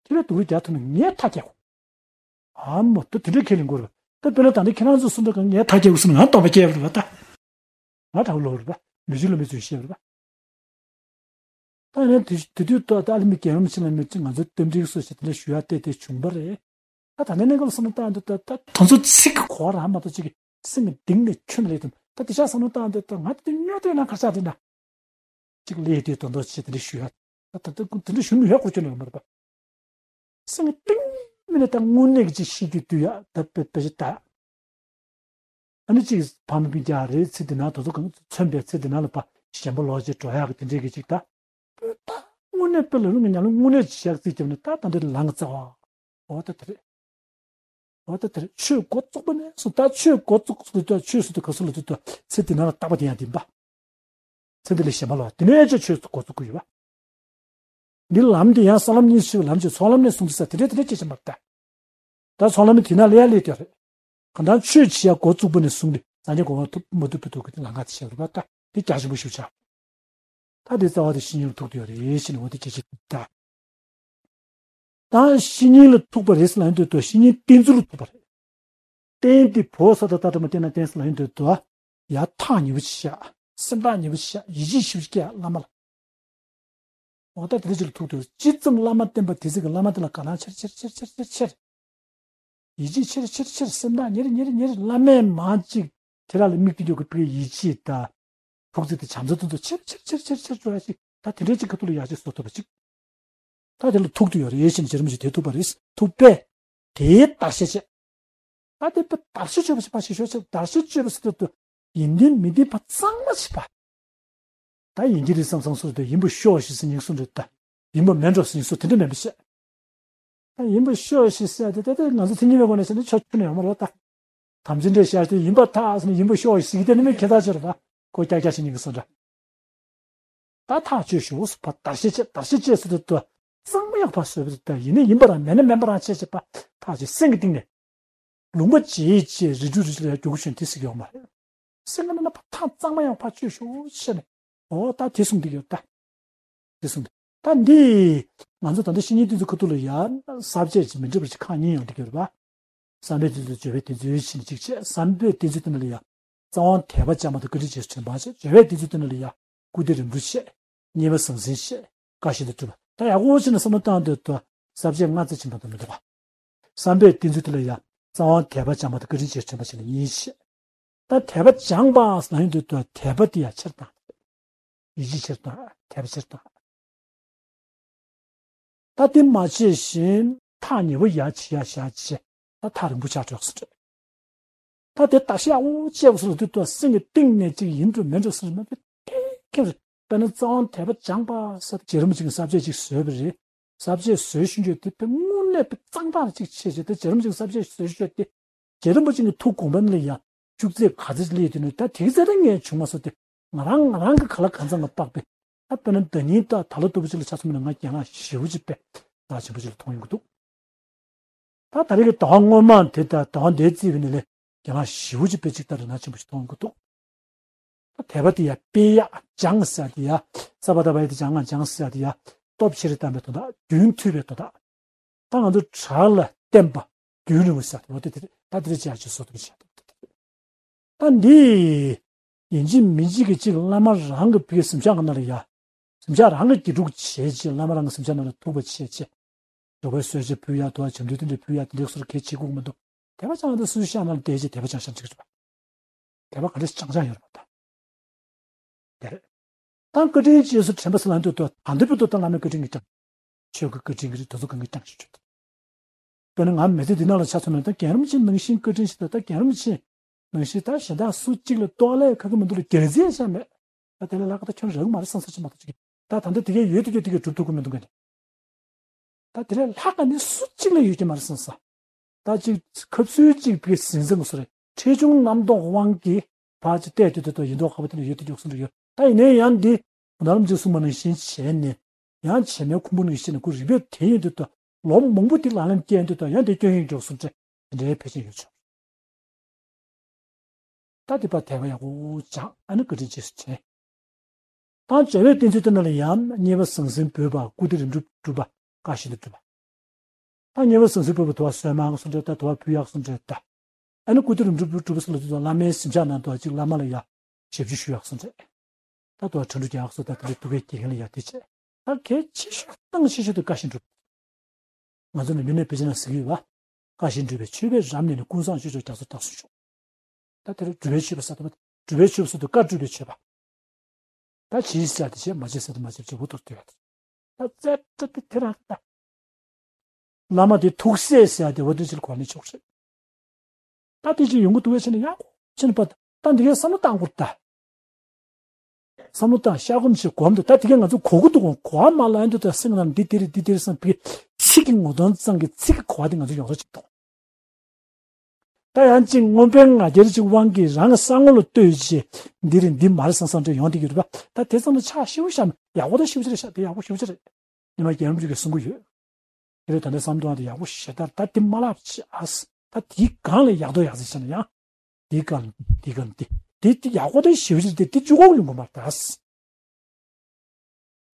དེ་ལ་སྡུག་རུས་རྒྱག་ཐུབ་ན་ངས་མཐའ་སྐྱེལ་དགོས། ཨ་མོ་ད་དེ་འདྲའི་ཁས་ལེན་དགོས་རེད་པ། ད་དཔེར་ན་ད་ལྟ་ཁྱེད་རང་ཚོ་གསུང་འདྲ་གང་ངས་མཐའ་སྐྱེལ་དགོས་གསུང་ན་ང་སྟོང་པ་སྐྱེལ་བ་རེད་པ་ད། ང་དྲག་ལོ་རེད་པ། མི་ཞིག་ལ་མི་ཚོས་བཤད་པ་རེད་པ། ད་ནི་དེ་དེ་དུས་ད་ད་ཨ་ལི་མི་རྒན་རིན་པོ་ཆེ་ལ་མི་ཚེ་ང་ཚོའི་རྟེན་འབྲེལ་སོ་ཞེས་དེ་འདྲ་ཞུ་ཡ་བལྟས་ཏེ་བྱུང་པ་རེད། ད་ད་ནི་གནས་སྐབས་སོང་ན་ད་འདི་ད་ད་དོན་ཚོ་ཚིག་གི་གོ་བ་རང་མ་གཏོགས་ཅིག་གི་སེམས་ཀྱི་གཏིང་ནས་ཁྱོན་ནས་ལས་དུ་ད་དེ་ཤ་སོང་ན་ད་འདི་ད་ང་དེ་དུས་སྨྱོ་དེ་ན་ཁ་ཤག་དེ་ན་ཅིག་ལས་དེ་དོན་དོ་ཆེ་དེ་འདྲ་ཞུ་ཡ། ད་ད་ད་དེ་འདྲ་ཞུ་མི་ཡོད་སྐོར་ཁྱོན་ནས་ཡོད་མ་རེད་པ། སེམས་ཀྱི་གཏིང་མི་ནས་ད་དངོས་གནས་ཀྱི་ཅིག་ཤེས་རྒྱུ་དུས་ཡ་ད་དཔེ་དཔེ་ཆ་ད། ཨ་ནི་གཅིག་ཕ་མ་སྤུན་ཀྱག་རེད། ཚེ་འདི་ན་དོ་ཚོ་གང་མཚོན་པའི་ཚེ་འདི་ན་ལ་ཕ་ཞེན་པ་ལོག་ཅེས་འགྲོ་ཡག་གི་དེ་འདྲས་ཀྱི་ཅིག་ད། དཔེ་ད་དངོས་གནས་དཔེ་ལ་རུང་གི་ཉམས་ལེན་དངོས་གནས་ཅིག་བྱས་རྩིས་བརྒྱབ་ནས་ད་ད་འདྲའི་ལམ་གྱི་རྩ་བ། འོ་ད་དེ་རེད། འོ་ད་དེ་རེད། ཆོས་འགོ་བཙུགས་པ་ནས་བཟུང་ད་ཆོས་འགོ་བཙུགས་སུ་ད་ཆོས་སུ་ད་ག་སུ་ལ་ད་ད་ཚེ་འདི་ན་ལ་རྟག་པ་དེ་ཡང་བདེན་པ། ཚེ་འདི་ལ་ཞེན་པ་ལོག་དེ་ནས་ཅིག་ཆོས་སུ་འགོ་བཙུགས་ཀྱི་ཡོད་པ། འདི་ལམ་འདི་ཡང་ས་ལམ་གཉིས་སུ་ལམ་གྱི་ཚོགས་ལམ་ནས་གསུངས་ཏེ་ས་དེ་འདྲས་དེ་འདྲས་སྐྱེ་ཆེན་པར་ལྟ། ད་ཚོང་ལམ་མི་དེ་ན་ལས་ལས་དེ་རེད། གང་ལྟར་ཆོས་བྱེད་ཡ་འགོ་བཙུགས་པ་ནས་བཟུང་སྟེ་ཟང་ཉལ་གོ་བ་ཐུབ་མ་ཐུབ་པའི་ཐོག་གི་ལམ་ཁ་དེ་བཤད་རུ་བ་ལྟ་དེ་རྒྱ་ཆེན་པོ་ཞིག་ཆགས། ད་དེ་རྩ་བ་དེ་བཤེས་གཉེན་ལ་ཐུག་དེ་ཡོད་རེད་ཞེས་ནས་འོ་དེ་རྒྱ་ཆེ་ཐུབ་ད། ད་བཤེས་གཉེན་ལ་ཐུག་པ་རེད་ཟེར་ལ་ཡོང་དུས་ད་བཤེས་གཉེན་བསྟེན་ཚུལ་ལ་ཐུག་པ་རེད། བསྟེན་ཏེ་བོ་ས་ད་ད་དྲ་མ་བསྟེན་ན་བསྟེན་ཟེར་ལ་ཡོང་དུས་ད་ཡ་ཐག་ཉེ་བོ་ཅིག་བཞག་སེམས་ཐག་ཉེ་བོ་ཅིག་བཞག་ཡིད་ཆེས་ཞེ་པོ་ཅིག་སྐྱེ་བླ་མ་ལ། འོ་ད་དེ་འདྲ་ཅིག་ལ་ཐུག་དུས་ཅི་ཙམ་བླ་མ་བསྟེན་པ་དེ་ཚིག་གི་བླ་མ་དེ་ལ་དགའ་སྣང་ཆེར་ཆེར་ཆེར་ཆེར་ཆེར་ཆེར། ཡིད་ཆེས་ཆེར་ཆེར་ཆེར་སེམས་ཐག་ཉེ་རེ་ཉེ་རེ་ཉེ་རེ་བླ་མས་མང་ཅིག་དེ་ར་ལ་དམིགས་ཏེ་ཡོད་ཀྱི་པའི་ཡིད་ཆེས་དང་ཐུགས་བརྩེ་དང་བྱམས་བརྩེ་དེ་ཚོ་ཆེར་ཆེར་ཆེར་ཆེར་ཆེར་འགྲོ་ཡ་ཅིག་ད་དེ་འདྲའི་ཅིག་ཁ་ཐུག་ལ་ཡག་ཅིག་བཟོ་ཐུབ་པ་ཅིག་ད་དེ་ལ་ཐུག་ཏུ་ཡོད་རེད་ཞེས་ནས་རྗེ་རིན་པོ་ཆེ་དེ་ཐུག་པ་རེད། ཐུག་པས་དེའི་བརྡར་ཤ་བཅད། ད་དེ་བརྡར་ཤ་གཅོད་པ་ཞིག་ཕར་ཞིག་ཤོག་ཅིག་བརྡར་ཤ་གཅོད་པ་ཟེར་དུས་ཡིན་ཏེ་མིན་ཏེ་ཕར་གཙང་མ་བྱེད་པ། ད་ཡིན་གྱི་རེད་བསམ་བསམ་སོ་དེ་ཡིན་པ་ཤོག་ཞེས་ཟེར་ཉིག་སོ་འདྲ་ད། ཡིན་པ་མེད་འགྲོ་ཟེར་ཉིག་སོ་དེ་འདྲ་མེད་པ་བཤད། ད་ཡིན་པ་ཤོག་ཞེས་ཟེར་ཏེ་ད་ད་ང་ཚོ་མཚན་ཉིད་པའི་སྒོ་ནས་བཤད་ན་ཆོག་ཆོག་ནས་ཡོང་མ་རེད་ད། དམ་ཚིག་འདྲ་བཤད་དེ་ཡིན་པ་ཐག་ཟེར་ན་ཡིན་པ་ཤོག་ཞེས་ཟེར་གྱི་དེ་ནི་མི་ཁྱད་མཚར་ཆེ་རེད་པ། ཁོ་ཀྱག་ཀྱག་ཞིག་ཉིག་སོ་འདྲ། ད་ཐག་གཅོད་ཤོག་ཟེར་བ་བརྡར་ཤ་བཅད་བརྡར་ཤ་བཅད་ཟེར་དུས་ད་གཙང་མ་ཡག་པ་བཟོས་པ་ད་ཡིན་ནི་ཡིན་པ་རང་མེད་ན་མེད་པ་རང་བྱས་བྱས་པ་ཐག་ཆོད་སེམས་ཀྱི་གཏིང་ནས། ལུང་པ་བརྗེ་བྱས་རི་ཁྲོད་རི་ཁྲོད་ལ་ཡང་རྒྱུག་གི་བྱོན་དེ་ཟེར་གྱི་ཡོད་མ་རེད། སེམས་ཀྱི་ནང་ན་ཕར་ཐག་གཙང་མ་ཡང་ཕར་གཅོད་ཤོག་བྱས་ནས། འོ་ད་དེ་གསུངས་བསྡད་ཀྱི་ཡོད་ད། དེ་གསུངས་ད་འདི། ང་ཚོ་ད་ལྟ་བཤེས་གཉེན་དེ་ཚོ་ཁ་ཐུག་ལ་ཡ་ས་བཅད་ཅིག་མི་འདྲ་བ་ཅིག་ཁག་གཉིས་ཡོང་བསྡད་ཀྱི་ཡོད་རེད་པ། བསམ་པའི་གཏེར་མཛོད་སྦྱོར་བའི་གཏེར་མཛོད་ཕྱིན་ཅིག་བྱས་བསམ་པའི་གཏེར་མཛོད་དེ་ནང་ལ་ཡ། རྩ་དབང་དད་པ་བཅའ་མར་དང་བཀའ་དྲིན་རྗེས་སུ་དྲན་པ་བྱས་སྦྱོར་བའི་གཏེར་མཛོད་དེ་ནང་ལ་ཡ། སྐུ་བདེ་རིམ་གྲོ་བྱས། མཉེས་པ་ཟང་ཟིང་བྱས། བཀའ་བཞིན་དུ་སྒྲུབ་པ་ད་ཡག་པོ་བྱས་ནས་བསམ་བློ་བཏང་དུས་ད་ས་བཅད་ལྔ་ཙམ་ཕྱིན་པ་དང་མི་འདུག་ག་བསམ་པའི་གཏེར་མཛོད་དེ་ལ་ཡ། རྩ་དབང་དད་པ་བཅའ་མར་དང་བཀའ་དྲིན་རྗེས་སུ་དྲན་པ་བྱས་ནས་གཉིས་བྱས། ད་དད་པ་སྦྱངས་པ་ཟེར་ན་ཡོང་དུས་ད་དད་པ་དེ་ཡ་ཆེར་བཏང་། ཡིད་ཆེས་ཆེར་བཏང་། དད་པ་ཆེར་བཏང་། ད་དེ་མ་བྱས་བཞིན་ཐག་ཉེ་བོ་ཡ་བྱེད་ཡ་བྱ་བྱེད་ད་ཐག་རིང་པོ་ཆགས་འགྲོ་སོང་རེད། ད་དེ་བརྡར་ཤ་ཡག་པོ་བཅད་པ་སོང་ལ་དུས་ད་སེམས་ཀྱི་གཏིང་ནས་ཅིག་ཡིན་འགྲོ་མིན་འགྲོ་ཟེར་མ་དཔེ་ཐེངས་ཐེངས་རེད། དཔེར་ན་རྩ་དབང་དད་པ་སྦྱངས་པ་ཟེར་རྗེ་རིན་པོ་ཆེ་གི་ས་བཅད་ཅིག་བཟོས་པ་རེད། ས་བཅད་བཟོས་ཤིང་བརྗོད་དེ་དཔེ་དངོས་གནས་དཔེ་གཙང་དག་ཅིག་བྱས་བྱས་ད་རྗེ་རིན་པོ་ཆེ་གི་ས་བཅད་བཟོས་ཤིང་བརྗོད་དེ། རྗེ་རིན་པོ་ཆེ་གི་ཐུགས་དགོངས་པ་ནི་ལ་ཡ། ཅུག་ཙེ་ག་ཚོད་སླེབས་དུས་ནི་ད་དེ་ཚེ་ད་ངས་བྱུང་མ་སོང་སྟེ། ང་རང་ང་རང་གི་ག་ལ་གང་འཚམ་ལ་དཔག་པའི། ད་དཔེར་ན་ཟླ་ཉིན་ད་ད་ལོ་ལྟ་བུ་ཅིག་ལ་ཆ་མཚོན་ན་ང་གྱེན་ལངས་ཞེ་པོ་ཅིག་པས་ད་ཆེན་པོ་ཅིག་ལ་མཐོང་ཡོང་གི་འདུག་ད་ད་རེས་ཀྱི་ཟླ་བ་སྔོན་མ་དེ་ད་ཟླ་བ་འདིའི་རྩིས་པའི་ནི་ལས་གྱེན་ལངས་ཞེ་པོ་ཅིག་པས་ཅིག་ད་རེས་ན་ཆེན་པོ་ཅིག་མཐོང་ཡོང་གི་འདུག་ད་དད་པ་དེ་ཡ་དཔེ་ཡ་སྦྱངས་ཟེར་དེ་ཡ། ས་པ་ད་བ་ཡ་དེ་སྦྱངས་ང་སྦྱངས་ཟེར་དེ་ཡ། སྟོབས་ཆེ་རུ་བཏང་པའི་དོན་དག་རྒྱུན་མཐུད་པའི་དོན་དག་ད་ང་ཚོ་བྲག་ལ་བརྟེན་པ་རྒྱུན་རིང་པོ་ཟེར་དེ་འོ་དེ་དེ་རེད། ད་དེ་རེད་ཅེས་ཅིག་བཟོ་ཐུབ་ཀྱི་བྱ། ད་འདི་ཡིན་གཅིག་མིན་གཅིག་གི་གཅིག་བླ་མ་རང་གི་བུའི་གཟིམ་ཤག་གི་ནང་ལ་ཡ། གཟིམ་ཤག་རང་གི་དགེ་ཕྲུག་བྱས་ཅིག་བླ་མ་རང་གི་གཟིམ་ཤག་ནང་ལ་ཐུག་པ་བྱས་ཅིག་འདོད་པའི་གསོལ་ཇ་ཕུལ་ཡ་དོ་བ་བྱམས་མདུན་དེ་འདྲ་ཕུལ་ཡ་དེ་འདྲའི་སོར་གལ་ཆེ་དགོས་མི་འདུག་དད་པ་ཅང་དེ་སུའི་ཤག་ནང་ལ་བསྡད་ཅིག་དད་པ་ཅང་ཤར་ཅིག་རེད་པ། དད་པ་ག་འདྲ་ཅང་ཅང་ཡོད་རེད་པ་ད། དེ་རེད། ད་བཀའ་དྲིན་རྗེས་སུ་དྲན་པ་ཟེར་ལ་འདོད་དོ་ད་འདི་བུ་དོ་ད་བླ་མའི་བཀའ་དྲིན་གྱི་ཀྱང་། ཆོས་ཀྱི་བཀའ་དྲིན་གྱི་རེད་དོ་ཚོ་གང་གི་ཀྱང་ཞིག་ཆོད་དོ། དཔེར་ན་ང་མི་ཚེ་འདི་ནང་ལ་ཆ་མཚོན་ན་ད་རྒན་རིན་པོ་ཆེ་ནང་བཞིན་བཀའ་དྲིན་ཞིག་ད་ད་རྒན་རིན་པོ་ཆེ་ནང་བཞིན་ད་གཞན་དག་སུ་གཅིག་ལ་གཏོགས་ལས་ཁ་གི་མི་འདུག་ལ་རྒྱལ་མཚན་ཤ་མེད། ད་དེ་ལས་ལྷག་ད་ཁྱོད་རག་མ་རེད་བསམ་ས་ཅི་མ་གཏོགས་ཅིག་ད་ད་འདི་དེ་གས་ཡོད་དེ་ཡོད་དེ་གས་སྒྲུབ་ཐུབ་ཀྱི་མི་འདུག་ག་ནི། ད་དེ་ལས་ལྷག་ག་ནི་སུ་གཅིག་ལ་ཡོད་ཀྱི་མ་རེད་བསམ་ས། ད་ཅིག་ཁབ་སུའི་གཅིག་པའི་ཟིན་ཟིན་སོ་རེད། ཁྲེལ་ཆུང་རྣམ་རྟོག་དབང་གིས་ཕར་ཅིག་བལྟས་དུས་དུ་ཡིན་མདོག་ཁ་པོ་དེ་ལ་ཡོད་དེ་མགྱོགས་སུ་འགྲོ་ཡོད། ད་ཡིན་ནའི་ཡང་འདི་གུང་ཐང་རིན་པོ་ཆེས་གསུངས་པ་ནང་བཞིན་བྱས་ནས་ཡང་བྱེ་མའི་ཁུང་བུ་ནང་བཞིན་ཁུ་རིག་པའི་དེ་ཡིན་དུས་དུ་ལོ་མང་པོ་དེ་ལག་ལེན་བསྐྱལ་དུས་དུ་ཡང་དེ་སྐྱོན་ཡོན་མགྱོགས་སུ་འདྲེ་འདྲའི་ཕལ་ཆེར་ཡོད་ཆོག་ད་དེ་པ་དད་པ་ཡག་པོ་སྦྱངས་ཨ་ནི་བཀའ་དྲིན་རྗེས་སུ་དྲན། ད་སྦྱོར་བའི་གཏེར་མཛོད་དེ་ནང་ལ་ཡང་མཉེས་པ་ཟང་ཟིང་འབུལ་བ་སྐུ་བདེ་རིམ་གྲོ་སྒྲུབ་པ་བཀའ་བཞིན་དུ་སྒྲུབ་པ། ད་མཉེས་པ་ཟང་ཟིང་འབུལ་བ་དུ་བ་གསོལ་མ་ཡག་སོང་འདྲ་ད་དུ་བ་ཕུལ་ཡག་སོང་འདྲ་ད། ཨ་ནི་སྐུ་བདེ་རིམ་གྲོ་སྒྲུབ་པ་སོགས་ལ་དུ་བ་བླ་མའི་གཟིམ་ཤག་ནང་དུ་བ་གཅིག་བླ་མ་ལ་ཡ་ཞབས་ཕྱི་ཞུ་ཡག་སོང་འདྲ། ད་དུ་བ་ཁྲ་འབྲུ་རྒྱག་ཡག་སོང་ད་དེ་འདྲའི་སྡུག་པའི་དགེ་རྒན་ལ་ཡ་དེ་བྱས། ད་གལ་ཆེ་ཤོས་དང་ཆེ་ཤོས་དུ་བཀའ་བཞིན་སྒྲུབ། ང་ཚོ་ནི་མི་ནས་བེད་སྤྱད་ན་ཟེར་གྱི་ཡོད་པ། བཀའ་བཞིན་སྒྲུབ་པའི་མཆོད་པའི་རབ་གནས་ནི་ཀུན་བཟང་སྤྱོད་མཆོག་རྒྱ་མཚོ་བཀྲ་གསུང་མཆོག་ད་དེར་སྒྲུབ་པའི་མཆོད་པ་ཟེར་དུས་སྒྲུབ་པའི་མཆོད་པ་ཟེར་དུས་བཀའ་སྒྲུབ་པའི་མཆོད་པ། ད་བྱས་ཟེར་ཏེ་བྱས་མ་བྱས་ཟེར་ཏེ་མ་བྱས་བྱས་འུ་ཐུག་སྟེ་ཡོད། ད་རྩེ་གྲ་དེ་དེ་རང་ད། བླ་མ་དེ་ཐུགས་སྲས་ཟེར་ཏེ་འུ་དེ་ཅིག་གོ་ནས་ཆོག་རེད། ད་དེ་ཅིག་ཡོང་གི་འདུག་བས་ཕྱིན་ན་ཡག་པོ་ཕྱིན་པ་ད་འདི་གའི་བསམ་བློ་བཏང་དགོས་ད། བསམ་བློ་བཏང་ཤ་སྐོམ་ཞིག་གོམ་དུ་ད་དེ་གའི་ང་ཚོ་གོ་གི་འདུག་གོ་བ་མ་ལ་ཡོང་དུ་ད་སེམས་ནང་འདི་དེ་རེད་འདི་དེ་རེད་བསམ་པའི་ཚིག་གི་ངོ་གདོང་ཙམ་གྱི་ཚིག་གི་གོ་བ་དེ་ང་ཚོ་ཡོང་ས་ཅིག་འདུག་ད་ཡང་ཅིག་མངོན་པའི་ང་རྒྱལ་ཅིག་དབང་གིས་རང་གི་ས་ངོ་ལ་ལྟོས་བྱས་འདི་རེད་འདི་མ་རེད་བསམ་བསམ་འདྲ་ཡོང་དེ་གི་རེད་པ། ད་དེ་ཙམ་ལ་ཆགས་ཤིའུ་ཤ་མེད་ཡག་པོ་ད་ཤིའུ་ཅི་རེད་ཤ་དེ་ཡག་པོ་ཤིའུ་ཅི་རེད། ཉི་མ་རྒྱལ་རབས་ཅིག་གིས་གསུང་གི་ཡོད། དེ་ལས་ད་ལྟ་བསམ་བློ་གཏོང་བ་དེ་ཡག་པོ་ཞེ་དྲག་ད་དེ་མ་ལབ་ཅི་ཨ་སི། ད་དེའི་སྒང་ལ་ཡག་དོ་ཡག་ཟེར་བྱས་ན་ཡང་། དེའི་སྒང་ལ་དེའི་སྒང་ལ་དེ་དེ་དེ་ཡག་པོ་དེ་ཞེ་པོ་ཅིག་དེ་དེ་བཅུ་གོ་ཡོང་གི་མ་རེད་ད་ཨ་སི།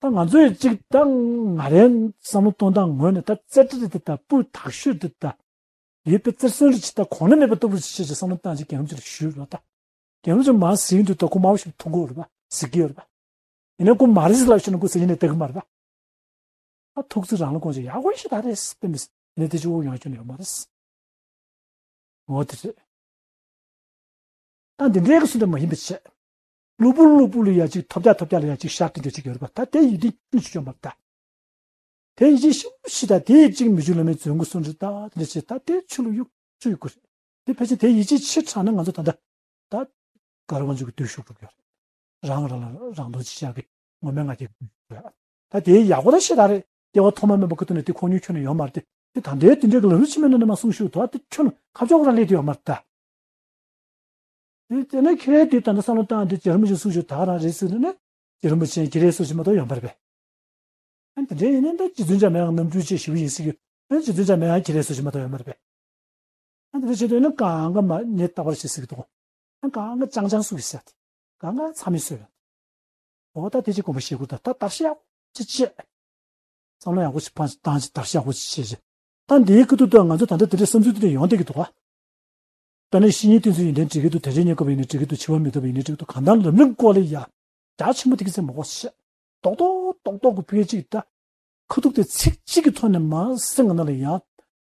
ད་ང་ཚོས་ཅིག་ད་ང་རའི་བསམ་བློ་གཏོང་སྟངས་ངོས་ནས་ད་རྩེ་གྲ་རེད་དེ་ད་སྤུས་དག་ཤོས་རེད་དེ་ད། ཡོད་པའི་རྩེར་སོན་རེ་ཇི་ལྟར་གོང་ན་མེད་པ་ལྟ་བུར་ཞེས་བྱས་བསམ་བློ་བཏང་ཅིག་རྒན་རབས་ཅིག་ལ་ཞུས་རོགས་ད། རྒན་རབས་ཅིག་མར་ཟིན་དུས་ད་ཁོ་དམའ་བ་ཞིག་མཐོང་གི་ཡོད་རེད་པ་ཟེར་གྱི་ཡོད་རེད་པ། ཡིན་ནའི་ཁོ་མ་རེད་ཟེར་ལབ་ཤེས་ན་ཁོ་ཟེར་ཡིན་ནའི་ལྟ་གི་མ་རེད་པ། ཨ་ཐུགས་རྩིས་རང་ལ་དགོངས་ཅིག་ཡག་པོ་ཞིག་ད་རེད་དཔེ་མི་སྲིད་ཡིན་ནའི་དེ་ཅིག་དབུགས་ཡོང་ཡ་ཁྱོན་ནས་ཡོད་མ་རེད། འོ་དེ་རེད། ད་འདི་འདྲའི་གི་སུ་འདྲ་མ་ཡིན་པའི་ཆེད། གློ་བུར་གློ་བུར་ལ་ཡ་གཅིག་ཐོབ་རྒྱག་ཐོབ་རྒྱག་ལ་ཡ་གཅིག་ཤར་ཏེ་འདྲ་གཅིག་ཡོད་རེད་པ། ད་དེ་ཡིད་བདེ་ཅུང་ཞིག་བྱུང་བ་ད། དེ་ཡིད་ཆེས་ཤུགས་ཤིག་ད་དེ་ཡི་གཅིག་མི་བཅུ་ལ་མེད་རྫུན་གོ་སུ་འདྲ་ད་དེ་འདྲ་བྱེད་ད་དེ་ཆུ་ལ་གཡུག་ཆུ་ཡི་གུ་རེད། དེ་ཕལ་ཆེར་དེ་ཡིད་ཆེས་ཆེ་དྲགས་ན་ང་ཚོ་ད་ལྟ་ད་ག་རེ་དབང་ཕྱུག་གི་བདུད་ཤུགས་འགྲོ་གི་ཡོད་རེད། རང་རང་ལ་རང་དོན་ཆེ་བཞག་གི་ངོ་མའི་ང་རྒྱལ་གི་བདུད་ཤུགས་རེད། ད་དེའི་ཡག་པོ་ད་ཤེས་ད་རེད། སྐྱེ་བ་ཐོག་མ་མེད་པ་ཁ་ཐུག་ནས་དེ་ཁོ་ཉུལ་ཁྱོན་ནས་ཡོད་མ་རེད་དེ། དེ་ད་ལྟའི་དེ་འདྲའི་གི་ལམ་རིམ་ཕྱི་མའི་ནང་ནས་མ་གསུངས་ཤུགས་དོ་ཨ་དེ་ཁྱོན་ནས་ཁ་ཕྱོགས་རང་སླེབས་དེ་ཡོད་མ་རེད་ད། དེ་དེ་ནས་ཁྱེད་རའི་དེ་ད་ལྟ་བསམ་བློ་བཏང་དེ་རྗེ་རིན་པོ་ཆེ་གསུངས་ཤོག་ད་རང་རེད་ཟེར་ནས་ནི་རྗེ་རིན་པོ་ཆེ་ཁྱེད་རའི་སུ་ཞིག་མ་གཏོགས་ཡོང་པར་པས། ཨ་དེ་འདྲའི་ཡིན་ན་ད་རྗེ་བཙུན་འཇམ་དབྱངས་རྣམ་འཕྲུལ་ཅན་ཞེ་པོ་ཡིན་སྲིད་ཀྱི། ཨ་རྗེ་བཙུན་འཇམ་དབྱངས་ཁྱེད་རའི་སུ་ཞིག་མ་གཏོགས་ཡོང་པར་པས། ཨ་དེ་འདྲ་བྱེད་དུས་ནི་གང་ག་མ་ཉེས་རྟག་པར་བྱེད་སྲིད་ཀྱི་འདུག་ཨ་གང་ག་ཅང་ཅང་སུ་ཡིན་ཟེར། གང་ག་ཚ་མི་སུ་ཡོད། འོ་ད་དེ་ཅིག་དགོངས་པ་བཞེས་དགོས་ད་ད་བརྟག་ཞིབ་ཡག་པོ་ཅིག་བྱེད། བསམ་བློ་ཡག་པོ་ཞིག་བཏང་ཞིག་བརྟག་ཞིབ་ཡག་པོ་ཞིག་བྱེད་ཅིག་ད་འདིའི་ཁུ་ཐུག་ཏུ་ང་ཚོ་ད་ལྟ་དེ་འདྲའི་བསམ་ཚུལ་དེ་འདྲ་ཡོང་བསྡད་ཀྱི་འདུག་ག་ད་ནི་བཤེས་གཉེན་བསྟེན་ཚུལ་ཡིན་ཏན་འགྲིག་གི་འདུག་དེ་འདྲའི་གཉེན་སྐབས་ཡིན་ནའི་འགྲིག་གི་འདུག་འཆི་བ་མི་ཐུབ་པ་ཡིན་ནའི་འགྲིག་གི་འདུག་གང་ལྟར་ལམ་རིམ་སྐོར་ལ་ཡ། རྒྱ་ཆེན་པོ་དེ་གི་ཚེ་མ་གོ་ཤེས། རྡོག་རྡོག་རྡོག་རྡོག་གི་ཕུལ་ཅིག་ད། ཁུ་ཐུག་དེ་ཚིག་གཅིག་གི་ཐོག་ནས་མ་སེམས་ནང་ལ་ཡ།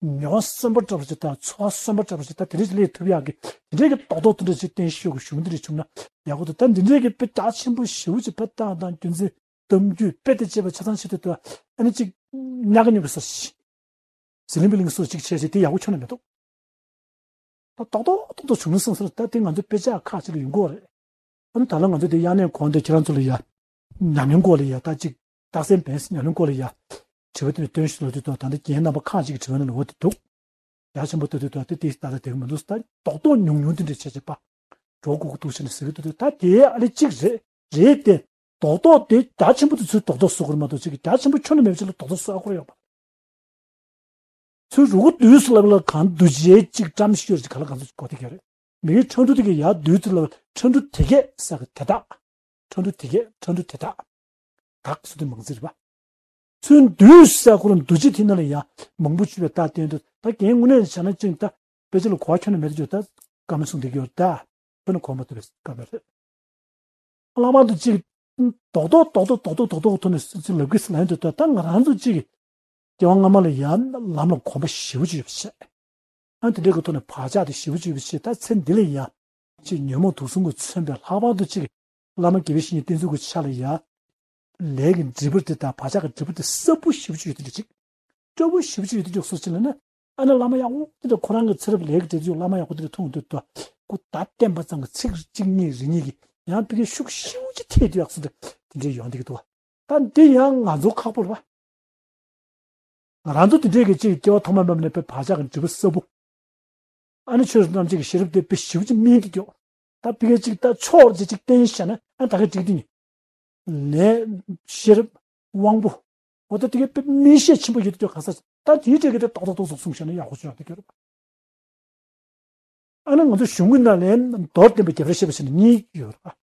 མྱོང་བ་གསོན་པོ་འདྲ་པོ་ཞིག་དང་ཚོར་བ་གསོན་པོ་འདྲ་པོ་ཞིག་དང་དེ་འདྲ་ཞིག་སླེབས་ཐུབ་ཡག་གི་དེ་འདྲའི་གི་རྡོག་རྡོག་དེ་འདྲ་ཞིག་བསྟན་ཤོག་གི་གཞུང་དེ་འདྲ་བྱུང་ན་ཡག་པོ་འདུག་ད་འདི་འདྲའི་གི་དཔེ་རྒྱ་ཆེན་པོ་ཞེ་པོ་ཅིག་དཔེ་བཏང་དང་རྒྱུ་མཚན་གཏམ་རྒྱུད་དཔེ་དེ་བྱས་པ་ཆ་ཚང་བྱེད་དུས་དུ་ཨ་ནི་ཅིག་ཉག་ག་ཉོག་གི་ས་ཞིག་ཟི་ལིང་པི་ལིང་སོགས་ཅིག་བྱས་ཅིག་དེ་ཡག་པོ་ཁྱོན་ནས་མི་འདུག་ད་རྡོག་རྡོག་རྡོག་རྡོག་བྱུང་སོང་ཟེར་ད་དེ་ང་ཚོ་དཔེ་ཆ་ཁག་ཅིག་ལ་ཡོང་གི་ཡོད་རེད། ཨ་ནི་ད་ལོ་ང་ཚོ་དེ་དབྱར་གནས་གོང་དེ་ཁྱེད་རང་ཚོ་ལ་ཡ། ཉམས་མྱོང་སྐོར་ལ་ཡ་ད་ཅིག་རྟགས་གསལ་བན་སི་ཉམས་མྱོང་སྐོར་ལ་ཡ། དྲི་བ་དེ་ནི་སྟོན་ཞིག་ལོ་དུས་དང་ད་ལྟ་རྒན་རྣམ་པ་ཁག་ཅིག་གི་དྲི་བ་ནི་ལོ་དེ་འདུག་རྒྱ་ཆེན་པོ་ལྟ་དུས་དང་དེ་དེ་ལྟ་ལྟ་དེ་མི་འདུག་ད་རྡོག་རྡོག་ཉུང་ཉུང་དེ་འདྲ་བྱས་བྱས་པ། འགྲོ་དགོས་ཀྱི་འདུག་ཟེར་ནས་ཟེར་གྱི་འདུག་ད་དེ་ཨ་ལེ་གཅིག་རེད་རེད་དེ། རྡོག་རྡོག་དེ་རྒྱ་ཆེན་པོ་དེ་ཚོས་རྡོག་རྡོག་བཟོ་དགོས་རེད་མ་གཏོགས་ཅིག་གི་རྒྱ་ཆེན་པོ་ཁྱོན་ནས་མེད་པ་ཅིག་ལ་རྡོག་རྡོག་བཟོ་ཨ་ཁོ་ར་ཡོད་པ། ཚུར་རུ་གུ་དུས་སུ་ལབ་ལ་གང་འདུ་བྱེད་ཅིག་བཀྲམ་ཤོར་ཅིག་ག་ལ་གང་ཚོ་གོ་དེ་ག་རེད། མི་གི་ཁྲ་འབྲུ་དེ་གི་ཡ་དུས་སུ་ལབ་ཁྲ་འབྲུ་དེ་གས་ས་གི་དེ་དག་ཁྲ་འབྲུ་དེ་གས་ཁྲ་འབྲུ་དེ་དག་དག་སུ་དེ་མང་ཚིག་རེད་པ། ཚུར་འདུས་ས་ཁོ་རང་འདུ་བྱེད་དེ་ན་ལ་ཡ་མང་པོ་བཅུ་བའི་རྟགས་བསྟན་དུས་ད་རྒན་དངོས་གནས་བྱས་ན་ཅིག་ད་དཔེ་ཆ་ལ་གོ་བ་ཁྱོན་ནས་མེད་དུ་ཅིག་ད་བཀའ་མོལ་གསུང་བསྡད་ཀྱི་ཡོད་ད། དཔེར་ན་གོ་མ་ཐུབ་པའི་བཀའ་མོལ་རེད། ལྷག་པར་དུ་གཅིག་རྡོག་རྡོག་རྡོག་རྡོག་རྡོག་རྡོག་རྡོག་རྡོག་ཐོག་ནས་སུ་ཚིག་ལབ་ཀྱི་ལན་དུ་ལྟ་ད་ང་རང་ཚོ་གཅིག་སྐྱེ་བ་སྔ་མ་ལ་ཡང་ལམ་ལ་གོམས་པ་ཞེ་པོ་ཅིག་ཡོད་པ་བཤད། ཨ་དེ་འདྲའི་གི་ཐོག་ནས་བག་ཆགས་དེ་ཞེ་པོ་ཅིག་ཡོད་པ་བཤད་ད་ཚེ་འདི་ལ་ཡང་གཅིག་ཉོན་མོངས་དུག་གསུམ་གྱིས་མཚོན་པའི་ལྷག་པར་དུ་གཅིག་བླ་མ་དགེ་བའི་བཤེས་གཉེན་བསྟེན་ཚུལ་གྱི་ཆ་ལ་ཡང་ལས་ཀྱི་འབྲས་བུ་དེ་དང་བག་ཆགས་ཀྱི་འབྲས་བུ་དེ་ཟབ་པོ་ཞེ་པོ་ཅིག་ཡོད་དེ་འདྲ་ཅིག་སྤྲོ་པོ་ཞེ་པོ་ཅིག་ཡོད་དེ་འཇོག་སོ་ཅི་ལ་ན། ཨ་ནི་བླ་མ་ཡག་པོ་དེ་འདྲ་ཁོ་རང་གི་ཚེ་རབས་ལས་ཀྱི་འབྲས་བུ་བླ་མ་ཡག་པོ་དེ་འདྲ་མཐོང་དུས་ད་སྐུ་ད་བསྟན་པ་ཙམ་གྱི་ཚིག་གཅིག་གཉིས་རེ་གཉིས་ཀྱིས་ཡང་ཕ་གི་ཤུགས་ཞེ་པོ་ཅིག་ཐེབས་དུས་ཡག་སོ་འདྲ་དེ་འདྲའི་ཡོང་བསྡད་ཀྱི་འདུག་བ། ད་འདི་ཡང་ང་ཚོ་ཁག་པོ་རེད་བ། ང་རང་ཚོ་དེ་འདྲའི་གི་ཅིག་སྐྱེ་བ་ཐོག་མ་མེད་པ་ནས་དཔེ་བག་ཆགས་ཀྱི་འབྲས་བུ་ཟབ་པོ། ཨ་ནི་ཆོས་རྣམས་ཅིག་གི་ཤེས་རབ་དེ་དཔེ་ཞེ་པོ་ཅིག་སྨིན་གྱི་འདུག་ད་ཕ་གི་ཅིག་ད་ཕྱོགས་རེ་ཅིག་བསྟན་བྱས་ན་ཨ་ད་ག་འགྲིག་འདི་ནི། ནས་ཤེས་རབ་དབང་པོ། འོ་ད་དེ་གའི་དཔེ་སྨིན་ཤས་ཆེན་པོ་ཡོད་དུ་ཅོག་ག་ས་ད་དེའི་གྲས་ཀྱི་དེ་ཏོག་ཏོག་ཏོག་ཙོག་གསུངས་བྱས་ན་ཡག་པོ་ཅོག་དེ་གྱུར། ཨ་ནི་ང་ཚོ་གཞུང་གི་ནང་ལས་མདོར་བསྟན་པ་རྒྱས་པར་བཤད་པ་ཟེར་ནས་གཉིས་ཡོད་རེད་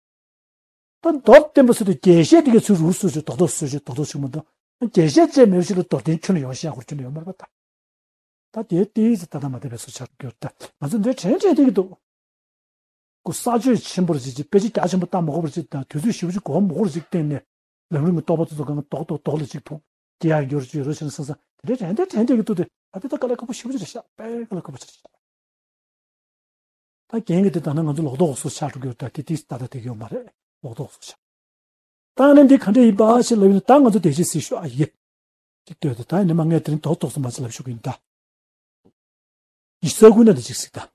པ། ད་མདོར་བསྟན་པ་ཟེར་དུས་རྒྱས་བཤད་དེ་གའི་ཚུར་རུག་སོ་ཅོག་ཏོག་ཏོག་སོ་ཅོག་ཏོག་ཏོག་ཅིག་མ་གཏོགས་རྒྱས་བཤད་ཅེས་མེད་ཞིག་ལ་མདོར་བསྟན་ཁྱོན་ནས་ཡོང་བཤད་ཡག་པོ་ཁྱོན་ནས་ཡོད་མ་རེད་པ་ད། ད་དེའི་ཏིས་ད་ད་མ་བསྟན་པའི་སོ་ཆགས་གྱུར་ད་ང་ཚོ་འདིར་དྲན་དྲན་བསྡད་ཀྱི་འདུག་ཁོ་ས་ཆོད་ཆེན་པོར་བྱེད་ཅིག་དཔེ་ཆ་རྒྱ་ཆེན་པོ་བཏང་མ་དགོས་པར་ཅིག་དང་དུས་ཚོད་ཞེ་པོ་ཅིག་གོ་མ་དགོས་པར་ཅིག་བསྟན་ནས་ལམ་རིམ་གྱི་རྟོགས་པ་དེ་ཚོ་གང་རྡོག་རྡོག་རྡོག་ལ་ཅིག་ཐུག་སྐྱེ་ཡག་འགྱུར་ཅིག་རོ་ཞེ་ན་སང་སང་དེ་འདྲའི་དྲན་དེ་དྲན་དེ་གི་ཐུག་དེ་ཨ་དེ་ད་དཀའ་ལས་ཁག་པོ་ཞེ་པོ་ཅིག་རེད་ཤག་དཔེ་དཀའ་ལས་ཁག་པོ་ཞེ་པོ་ཅིག་རེད་ཤག་ད་རྒན་གྱི་དེ་ད་ནི་ང་ཚོ་ལོག་རྡོག་སོ་ཆགས་འགྲོ་གི་ཡོད་ད་དེ་དེ་ད་ད་དེ་གི་ཡོད་མ་རེད་ལོག་རྡོག་སོ་ཆགས། ད་ནི་འདི་ག་འདྲ་ཡིན་པ་ཞེས་ལབ་ཡིན་ད་ང་ཚོ་དེ་ཅིག་སྲིད་ཤོག་ཨ་ཡེ། ཅིག་ལྟོས་དེ་ད་ཡིན་ནི་མ་ངས་དེ་རིང་རྡོག་རྡོག་སོ་མ་ཅིག་ལབ་ཤོག་གི་ཡིན་ད། ཡིག་ཚགས་ཀུན་ན་འདི་ཅིག་གཟིགས་དང་།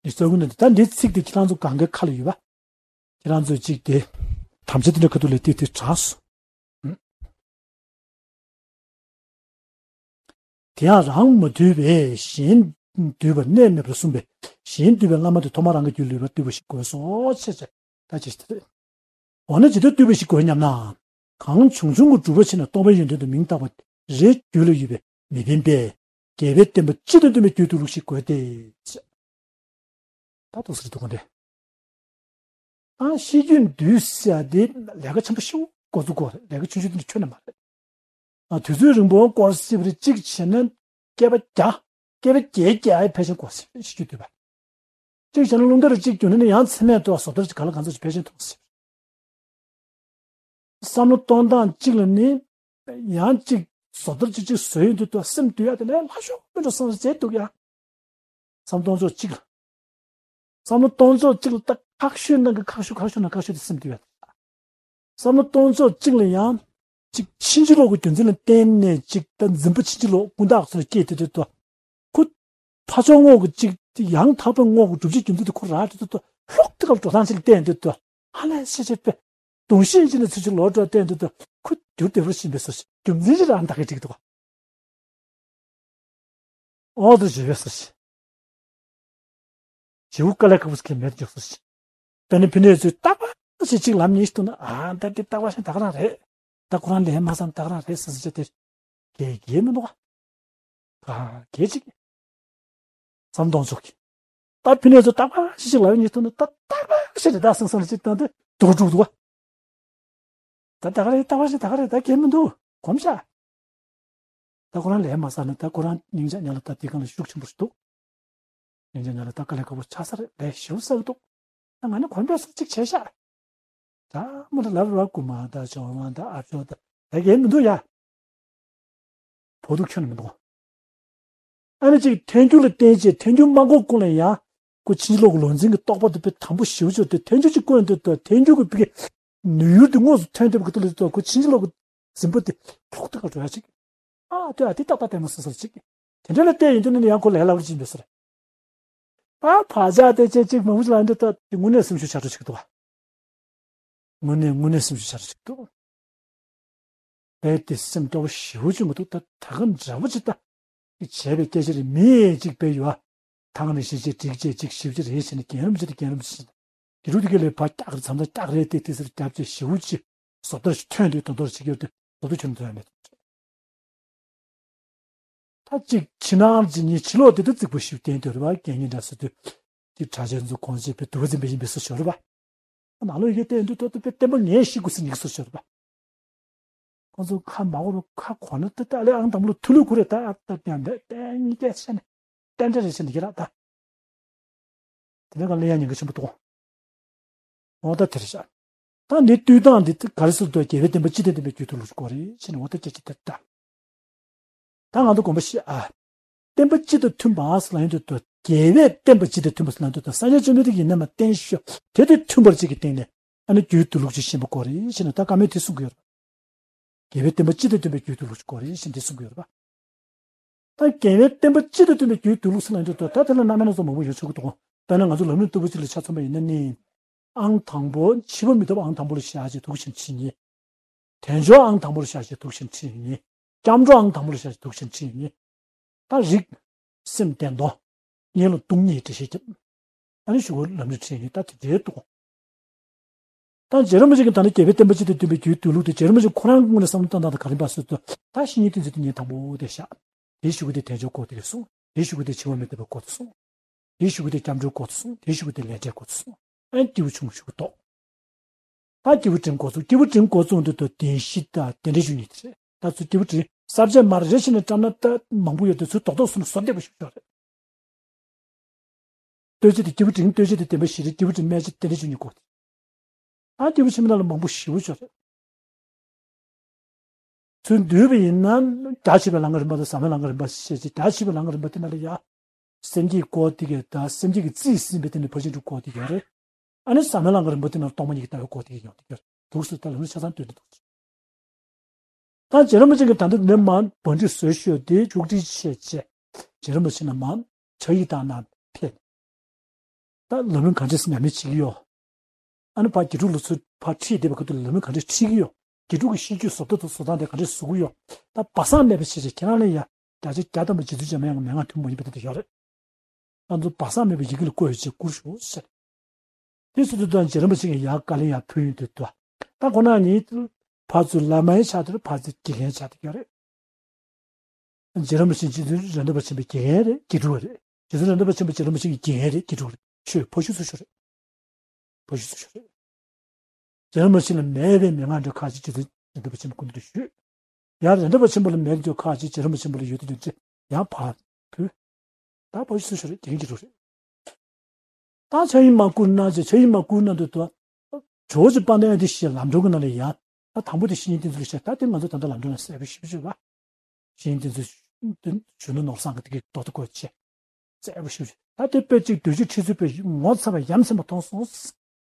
ཡིག་ཚགས་ཀུན་ན་འདི་ད་འདི་ཚིག་དེ་ཁྱེད་རང་ཚོ་གང་གའི་ཁ་ལ་ཡོད་པ། ཁྱེད་རང་ཚོས་ཅིག་དེ། དམ་བཅའ་དེ་འདྲ་ཁ་ཐུག་ལས་ཏིག་ཏིག་དྲགས་སོང་། དེ་ཡང་རང་མ་འདུལ་བས་གཞན་འདུལ་བར་གནས་མེད་པར་གསུངས་པས་གཞན་འདུལ་བའི་བླ་མ་དེ་ཐོག་མར་རང་གི་རྒྱུད་ལུས་པར་འདུལ་བ་ཞིག་དགོས་སོ་ཞེས་བྱས་ད་ཅི་ཞིག་དེ་རེད། འོ་ན་ཇི་ལྟར་བཏུས་པ་ཞིག་དགོས་སྙམ་ན། གང་བྱུང་བྱུང་གི་སྒྲུབ་པ་ཕྱིར་ན་སྟོང་པའི་ཡོན་ཏན་དུ་མིང་བཏགས་པ་རེ་རྒྱུད་ལ་ཡོད་པའི་མི་ཕན་པས། རྒྱལ་བའི་བསྟན་པ་སྤྱི་དང་མཐུན་པའི་རྒྱུད་དུ་ལུགས་ཤིག་དགོས་ཏེ། ད་དུ་ཟེར་དུ་གོ་འདྲེ། ཨ་ཤེས་རྒྱུད་འདུས་ཟེར་ཡ་དེ་ལས་ཀ་ཆེན་པོ་ཞིག་འགོ་འཛུགས་དགོས་རེད། ལས་ཀ་ཆུང་ཆུང་དེ་འདྲ་ཁྱོན་ནས་མ་རེད། ཨ་དུས་ཚོད་རིང་པོ་འགོར་སྲིད་པ་རེད། གཅིག་བྱས་ན་བསྐལ་པ་བརྒྱ། བསྐལ་པ་བརྒྱད་བརྒྱ་ཡི་ཕལ་ཆེར་འགོར་སྲིད་པ་རེད། ཤེས་རྒྱུད་འདུས་པ། གཅིག་བྱས་ན་རླུང་རྟ་རེ་གཅིག་རྒྱུག་ན་ནི་ཡང་མཚན་མེད་དུ་བཟོ་ལྟར་གཅིག་ག་ལ་གང་འཚམ་ཞིག་ཕལ་ཆེར་མཐོང་སྲིད་པ་རེད། བསམ་བློ་གཏོང་སྟངས་གཅིག་ལ་ནི་ཡང་གཅིག་བཟོ་ལྟར་གཅིག་གཅིག་བཟོས་ཡོང་དུས་དུ་སེམས་འདུལ་ཡག་དེ་ལས་སླ་ཤོས་མི་འགྲོ་བསམ་བྱས་འདུག་ཡ། བསམ་གཏོང་ཕྱོགས་གཅིག་ལ། བསམ་བློ་གཏོང་ཕྱོགས་གཅིག་ལ་ད་ཁག་ཤོས་ནང་གི་ཁག་ཤོས་ཁག་ཤོས་ནང་ཁག་ཤོས་དེ་སེམས་འདུལ་ཡག་དེ། བསམ་བློ་གཏོང་ཕྱོགས་གཅིག་ལ་ཡང་གཅིག་ཕྱིན་ཅི་ལོག་གི་རྒྱུ་མཚན་ལ་བརྟེན་ནས་གཅིག་ད་འཛིན་པ་ཕྱིན་ཅི་ལོག་ཀུན་བརྟགས་ཚོ་སྐྱེས་དེ་དུས་དུ། ཁོ་ཕར་ཕྱོགས་ངོ་གི་གཅིག་ཡང་དག་པའི་ངོ་གི་སྒྲུབ་བྱེད་རྒྱུ་མཚན་དེ་ཁོ་རང་དེ་དུས་དུ་ལྷོག་དེ་ག་ལ་འགྲོ་སྟངས་ཅིག་ལ་བརྟེན་དེ་དུ་ཧ་ལས་ཤེས་བྱེད་པས། གདུང་ཤེས་ཀྱི་ནི་ཚུལ་གྱི་ལོག་འགྲོ་བརྟེན་དེ་དུ་ཁོ་རྒྱུ་བདེ་བར་ཕྱིན་པའི་སོ་ཞིག་རྒྱུ་མཚན་ཅི་རང་ད་གའི་འགྲིག་འདུག་འོ་དུ་བྱེད་པའི་སོ་ཞིག་བྱེའུ་དཀའ་ལས་ཁག་པོ་ཞིག་མེད་འཇོག་སོ་ཞིག་དཔེར་ན་ཕི་ནས་ཚུལ་རྟག་པ་ཞིག་གཅིག་ལམ་ཉེས་ཤིག་ཐུག་ན། ཨ་ད་འདི་རྟག་པ་ཞིག་ད་ག་རང་རེད། ད་ཁོ་རང་ལས་མ་བསམ་ད་ག་རང་རེད་ཟེར་ཟེར་དེ། གལ་གལ་མི་འདུག་ག་གལ་ཅིག་བསམ་གཏོང་ཕྱོགས་ཀྱི། ད་ཕི་ནས་ཚུལ་རྟག་པ་ཞིག་ལམ་ཉེས་ཐུག་ན། ད་རྟག་པ་ཞིག་རེད་ད་སང་སང་ལ་ཅིག་བཏང་དུས་དུ་འགྲོ་འདུག་ག་ད་ད་ག་རེད། རྟག་པ་ཞིག་ད་ག་རེད། ད་གལ་མི་འདུག་གོམས་ཤག་ད་ཁོ་རང་ལས་མ་བསམ་ན་ད་ཁོ་རང་སྙིང་རྗེ་ཉག་ལ་ད་དེ་གང་ལ་ཤུགས་ཆེན་པོ་ཞིག་འདུག་སྙིང་རྗེ་ཉག་ལ་ད་དཀའ་ལས་ཁག་པོ་ཆགས་ས་རེད། ལས་ཞེ་པོ་བསགས་འདུག་ད་ང་ནི་གོམས་པས་སུ་གཅིག་བྱས་ཤག་ད་མོ་ད་ལབ་ར་རྐུ་མ་ད་ཇོ་མ་ད་ཨ་ཇོ་ད་ད་གལ་མི་འདུག་ཡ། བོ་དུ་ཁྱོན་ནས་མི་འདུག་ཨ་ནི་ཅིག་ཐལ་འགྱུར་ལ་བརྟེན་བྱས་ཐལ་འགྱུར་མ་འགོག་གོང་ལ་ཡང་ཁོ་ཕྱིན་ཅི་ལོག་གི་ལུགས་འཛིན་གྱི་རྟོག་པ་དེ་དཔེ་དམ་པོ་ཞེ་པོ་ཅིག་དེ་ཐལ་འགྱུར་གྱི་སྐོར་དེ་དང་ཐལ་འགྱུར་གྱི་ཕ་གི་ནུས་ཡུལ་དེ་དངོས་སུ་ཐོན་ཐུབ་པའི་གི་ཐོག་ལ་ཁོ་ཕྱིན་ཅི་ལོག་གི་འཛིན་པ་དེ་ལྷོག་ཐུབ་པ་འགྲོ་ཡ་ཅིག་ཨ་དེ་ཨ་དེ་ཏག་ཏག་ལྟད་མོ་སོ་སོར་ཅིག་དེ་འདྲ་ལ་བལྟས་ཡོང་དུས་ནི་ཡང་ཁོ་ལས་སླ་པོ་ཅིག་འདུག་ཟེར། ཨ་བག་ཆགས་དེ་ཅིག་ཅིག་མང་པོ་ཅིག་ལ་འདི་ལྟ་དེ་དངོས་གནས་སེམས་ཤུགས་ཆག་འགྲོ་ཅིག་འདུག་བ། དངོས་གནས་དངོས་གནས་སེམས་ཤུགས་ཆག་འགྲོ་ཅིག་འདུག་དཔེ་དེ་སེམས་སྐྱོ་བོ་ཞེ་པོ་ཅིག་མི་འདུག་ད་ད་ག་འདྲ་པོ་ཅིག་ད་བྱས་པའི་སྐད་ཆ་རེད། མི་ཅིག་དཔེ་ཡོད་ཨ། ཐང་ནས་ཤེས་བྱེད་སྒྲིག་བྱེད་ཅིག་ཞིབ་ཅིག་རེད་ཟེར་ནས་རྒན་རབས་ཅིག་དང་རྒན་རབས་ཅིག་ཟེར་ནས་དེ་རུ་དེ་ག་ལས་ཕར་སྐྱག་རེད་མཚམས་མཚམས་སྐྱག་རེད་དེ་དེ་ཟེར་རྒྱབ་བྱས་ཞེ་པོ་ཅིག་བཟོ་ལྟ་ཞིག་ཐོན་དུས་དོན་དོར་བྱེད་ཀྱི་ཡོད་དུས་བཟོ་ལྟ་ཁྱོན་ནས་ཐོན་ཡ་མེད། ད་ཅིག་ཕྱི་ནང་ཅིག་གཉིས་ཕྱི་ལོགས་དེ་དུ་རྩིག་པ་ཞིག་བསྟན་དུས་རེད་བ། རྒན་གཉིས་འདྲ་ཟེར་དུས་དེ་གྲྭ་ཆེན་ཚོ་གོང་ཆེན་པའི་དུ་བ་འཛིན་པ་ཡིན་པའི་སོ་ཞོར་བ། ནང་ལོགས་ཡི་གེ་བསྟན་དུས་ཏོ་ཏོ་པའི་བསྟན་པ་ངས་ཤེས་དགོས་ཟེར་ཉིག་སོ་ཞོར་བ། ཁོང་ཚོ་ཁ་མ་གོ་རུ་ཁ་གོ་ན་ཏི་ཏ་ལེ་ཨང་དང་པོ་ལ་ཐུ་ལུ་གུ་རེ་ད་ཨ་ཏ་ཏན་ཏན་ཏན་ཉིག་སྐད་ཆ་ནི་ཏན་ཏན་རེ་ཆེ་ནི་གི་ར་ད། དེ་ནས་ག་ལེ་ཡང་ཉིན་ག་ཆེན་པོ་འདུག་འོ་ད་དེ་རེད་ཤག་ད་འདི་བསྟུད་སྟངས་འདི་ག་རེ་ཟེར་དུས་རྒྱལ་བའི་བསྟན་པ་སྤྱི་དང་མཐུན་པའི་རྒྱུད་དུ་ལུགས་སྐོར་རེད་ཅེས་ནས་འོ་ད་སྐད་ཆ་དེ་ལྟ། ད་ང་ཚོ་དགོངས་པ་བཞེས་ཨ། བསྟན་པ་སྤྱི་དང་མཐུན་པ་ཟེར་ལ་ཡོང་དུས་དུ་རྒྱལ་བའི་བསྟན་པ་སྤྱི་དང་མཐུན་པ་ཟེར་ལ་ཡོང་དུས་དུ་སངས་རྒྱས་བཅོམ་ལྡན་འདས་ཀྱིས་ཡིན་ན་མ་བསྟན་ཤོག་དེ་དང་མཐུན་པར་གཅིག་གི་སྟེང་ནས་ཨ་ནི་རྒྱུད་དུ་ལུགས་ཅིག་ཤེས་པ་དགོས་རེད་ཅེས་ནས་ད་བཀའ་མོལ་དེ་གསུང་གི་ཡོད་རེད། རྒྱལ་བའི་བསྟན་པ་སྤྱི་དང་མཐུན་པའི་རྒྱུད་དུ་ལུགས་ཅིག་དགོས་རེད་ཅེས་འདི་གསུང་གི་ཡོད་རེད་པ། ད་རྒྱལ་བའི་བསྟན་པ་སྤྱི་དང་མཐུན་པའི་རྒྱུད་དུ་ལུགས་ཟེར་ལ་ཡོང་དུས་དུ་ད་དེ་ལ་རྣམ་སྨིན་སྣ་ཚོགས་མང་པོ་ཡོད་ཆོག་གི་འདུག་དཔེར་ན་ང་ཚོ་ལམ་རིམ་ལྟ་བུ་གཅིག་ལ་ཆ་མཚོན་པ་ཡིན་ན་ནི། ཨང་དང་པོ་འཆི་བ་མི་ཐོབ་ཨང་དང་པོ་ལ་བཞག་བྱས་དུག་ཤིང་ཁྲི་གཉིས། དལ་འབྱོར་ཨང་དང་པོ་ལ་བཞག་བྱས་དུག་ཤིང་ཁྲི་གཉིས། སྐྱབས་འགྲོ་ཨང་དང་པོ་ལ་བཞག་བྱས་དུག་ཤིང་ཁྲི་གཉིས། ད་རིགས་སེམས་བདེ་མདོག་གཉེན་ལ་སྡུག་བསྔལ་འགྲེལ་བཤད་རྒྱབ། ཨ་ནི་གཞུག་གུ་ལམ་རིམ་ཁྲི་གཉིས་ད་དེ་འདྲའི་འདུག་ད་རྗེ་རིན་པོ་ཆེ་གིས་ད་ནི་རྒྱལ་བའི་བསྟན་པ་སྤྱི་དང་མཐུན་པའི་རྒྱུད་དུ་ལུགས་དེ་རྗེ་རིན་པོ་ཆེ་ཁོ་རང་ངོས་ནས་བསམ་བློ་བཏང་སྟངས་དང་ག་རེ་ཡིན་པ་ཟེར་དུས་ད་བཤེས་གཉེན་བསྟེན་ཚུལ་དེ་ཉིད་དང་པོ་དེ་བཞག་དེའི་གཞུག་གུ་དེ་དལ་འབྱོར་སྐོར་དེ་གས་གསུངས། དེའི་གཞུག་གུ་དེ་འཆི་བ་མི་ཐོབ་པའི་སྐོར་དེ་གསུངས། དེའི་གཞུག་གུ་དེ་སྐྱབས་འགྲོའི་སྐོར་དེ་གསུངས། དེའི་གཞུག་གུ་དེ་ལས་འབྲས་སྐོར་དེ་གསུངས། ཨ་ནི་སྐྱེས་བུ་ཆུང་ངུ་གཞུག་གུ་ཐོག་ད་སྐྱེས་བུ་འབྲིང་འགོ་ཚུགས། སྐྱེས་བུ་འབྲིང་འགོ་བཙུགས་དུས་དུ་བདེན་བཞི་དང་རྟེན་འབྲེལ་ཞུ་གཉིས་དེ་རེད། ད་ཚུར་སྐྱེས་བུ་འབྲིང་ས་བཅད་མར་རེ་བཞིན་ནས་བཀྲམ་ན་ད་མང་པོ་ཡོད་དེ་ཚུར་རྡོག་རྡོག་བཟོས་ནས་བཟོ་བདེ་པོ་ཞིག་ཆོག་རེད། བསྟོད་བྱ་དེ་སྐྱེས་བུ་འབྲིང་བསྟོད་བྱ་དེ་བདེན་པ་བཞི་རེད། སྐྱེས་བུ་འབྲིང་སྨད་བྱ་རྟེན་འབྲེལ་ཞུ་གཉིས་དགོས་ཏེ། ཨ་སྐྱེས་བུ་ཆེན་པོ་ནང་ལ་མང་པོ་ཞེ་པོ་ཅིག་ཡོད་རེད། ཚུར་འདུས་པ་ཡིན་ན་རྒྱ་ཆེ་བའི་ལམ་གྱི་རིམ་པ་དང་ཟབ་མོའི་ལམ་གྱི་རིམ་པ་ཞེས་བྱ། རྒྱ་ཆེ་བའི་ལམ་གྱི་རིམ་པ་དེ་ནང་ལ་ཡ་སེམས་བསྐྱེད་སྐོར་དེ་གས་དང་སེམས་བསྐྱེད་ཀྱི་རྩིས་ཟིན་པའི་སྟེང་ནས་ཕར་ཕྱིན་དྲུག་སྐོར་དེ་གས་རེད། ཨ་ནི་ཟབ་མོའི་ལམ་གྱི་རིམ་པ་དེ་ནང་སྟོང་པ་ཉིད་ཀྱི་ལྟ་བའི་སྐོར་དེ་གས་ཡོང་དེ་གས་རེད། འདུག་སེ་ད་ལམ་རིམ་ཆ་ཚང་སྟོན་གྱི་འདུག་ད་རྗེ་རིན་པོ་ཆེ་གིས་ད་ལྟ་ནས་མར་བོད་འགྲེལ་བཟོས་ཤོག་དེ་མཇུག་སྒྲིལ་བྱས་བྱས། རྗེ་རིན་པོ་ཆེ་ནས་མར་ཕྱག་ཡིག་བཏང་ན་ཕེབས། ད་ལམ་རིམ་ག་འདྲས་ཉམས་ལེན་བྱེད་ཀྱི་ཡོད། ཨ་ནི་ཕར་དགེ་ཕྲུག་ལ་ཚུར་ཕར་ཁྲིད་བསྡད་པའི་ཁ་ཐུག་ལ་ལམ་རིམ་ག་འདྲས་ཁྲིད་ཀྱི་ཡོད། དགེ་ཕྲུག་གི་ཤེས་རྒྱུད་བཟོ་ལྟ་དང་བཟོ་སྟངས་དེ་ག་འདྲས་བཟོ་གི་ཡོད། ད་སྦ་གསང་མེད་པ་བྱས་བྱས་ཁྱེད་རང་ལ་ཡ་བརྒྱ་ཆ་བརྒྱ་ཐམ་པ་རྗེ་བཙུན་འཇམ་དབྱངས་ཀྱི་མན་ངག་ཐུན་མོང་མ་ཡིན་པ་དེ་འདྲ་ཡོད་རེད། ང་ཚོ་སྦ་གསང་མེད་པའི་ཡི་གེ་ལ་བཀོད་ཡོད་ཅེས་བསྐུར་ཤོག་ཟེར། དེ་ཚོ་དེ་དང་རྗེ་རིན་པོ་ཆེ་གིས་ཡར་བཀའ་ལན་ཡར་ཕུལ་ཡོང་དུས་དུ། ད་ཁོ་ན་ཉིད་ཕར་ཚུར་བླ་མའི་ཆ་དེར་ཕར་ཚུར་དགེ་རྒན་ཆགས་བསྡད་ཀྱི་ཡོད་རེད། རྗེ་རིན་པོ་ཆེ་རྗེ་བཙུན་རེད་འདོད་པ་ཆེན་པོའི་དགེ་རྒན་རེད། དགེ་ཕྲུག་རེད། རྗེ་བཙུན་རེད་འདོད་པ་ཆེན་པོ་རྗེ་རིན་པོ་ཆེ་གི་དགེ་རྒན་རེད། དགེ་ཕྲུག་རེད། ཆོས་ཕ་ཤུལ་ཚུར་ཤོར་རེད། ཕ་ཤུལ་ཚུར་ཤོར་རེད། རྗེ་རིན་པོ་ཆེ་ལ་མེད་པའི་མན་ངག་འདྲ་ཁ་ཅིག་རྗེ་བཙུན་རེད་འདོད་པ་ཆེན་པོ་སྐུ་མདུན་དུ་ཞུས། ཡང་རེད་འདོད་པ་ཆེན་པོ་ལ་མེད་འདོད་ཁ་ཅིག་རྗེ་རིན་པོ་ཆེན་པོ་ལ་ཡོད་དུ་འདོད་ཅེས་ཡང་ཕར་ཕུལ། ད་ཕ་ཤུལ་ཚུར་ཤོར་རེད། དགེ་རྒན་གྱི་རུ་རེད། ད་ཕྱག་གཡོན་མར་བསྐུར་གནང་ཅེས། ཕྱག་གཡོན་མར་བསྐུར་གནང་དུས་དུ་ཇོ་བོ་རྗེ་དཔལ་ལྡན་ཨ་ཏི་ཤའི་ལམ་སྒྲོན་གྱི་ནང་ལ་ཡང་ད་དང་པོ་དེ་བཤེས་གཉེན་བསྟེན་ཚུལ་བཤད། ད་དེ་ང་ཚོ་ད་ལྟ་ལམ་སྒྲོན་ལ་གསལ་པོ་ཞིབ་ཞིབ་པ། བཤེས་གཉེན་བསྟེན་ཚུལ་གཞོན་ནུ་ནོར་བཟང་གི་དེ་གའི་རྡོག་ཏུ་བཀོད་ཅེས་གསལ་པོ་ཞིབ་ཞིབ། ད་དེ་དཔེ་གཅིག་འདོད་ཆུང་ཁྲི་ཚོའི་དཔེ་ངོ་ཚ་བ་ཡ་མཚན་པ་མཐོང་སོང་།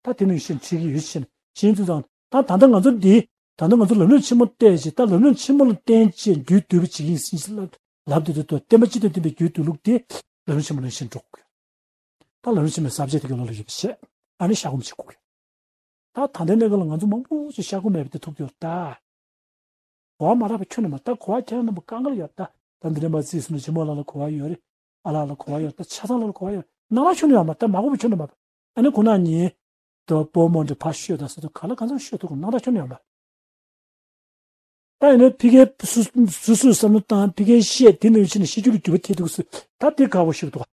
ད་དེ་ནས་བཤད་ཁྲིད་ཀྱི་ཡོད་ཕྱིན་ཕྱིན་ཚུལ་དང་། ད་ད་ལྟ་ང་ཚོ་འདི་ད་ལྟ་ང་ཚོ་ལམ་རིམ་ཆེན་མོ་བལྟས་ཅིག་ད་ལམ་རིམ་ཆེན་མོ་ལ་བརྟེན་བྱས་རྒྱུད་སྡུད་པ་བྱེད་ཀྱི་ཡིན་ཟེར་ལབ་དུས་དུ་བསྟན་པ་སྤྱི་དང་མཐུན་པའི་རྒྱུད་སྡུད་ལུགས་དེ་ལམ་རིམ་ཆེན་མོ་ནང་བཞིན་འགྲོ་དགོས། ད་ལམ་རིམ་ཆེན་མོའི་ས་བཅད་དེ་གའི་ལོ་ལ་ཡོད་པ་བྱས། ཨ་ནི་ཤ་སྒོམ་བྱེད་དགོས། ད་ད་ལྟའི་གནས་སྐབས་ལ་ང་ཚོ་མང་པོ་ཅིག་ཤ་སྒོམ་མེད་པ་དེ་ཐུག་ཡོད་ད། གོ་བ་མ་རག་པ་ཁྱོན་ནས་མ། ད་གོ་བ་ཁྱེད་རང་རྣམ་པ་གང་ག་ལ་ཡོད་ད། ད་འདི་ནས་མ་རྩིས་སོང་ན་ཆེན་མོ་ལགས་ལ་གོ་བ་ཡོད་རེད། ཨ་ལགས་ལ་གོ་བ་ཡོད་ད། ཆ་ཚང་ལགས་ལ་གོ་བ་ཡོད། ནང་ལ་ཁྱོན་ནས་ཡོད་མ། ད་མ་གོ་བ་ཁྱོན་ནས་མ། ཨ་ནི་ཁོ་ན་ཉིད་དུ་སྤོ་མོ་འདྲ་ཕར་ཤོད་དང་ཟེར་དུས་ག་ལ་གང་འཚམ་ཤོད་ཐུབ་ཀྱི་ནང་ལ་ཁྱོན་ནས་ཡོད་མ། ད་ཡིན་ན་ཕ་གིའི་སུ་སུ་སུའི་བསམ་བློ་བཏང་། ཕ་གིའི་བཤད་དེ་ནང་བཞིན་ཤེས་རྒྱུད་ལ་འགྱུར་བ་ཐེབས་འདུག་ཟེར། ད་དེ་ཁག་པོ་ཞེ་པོ་འདུག་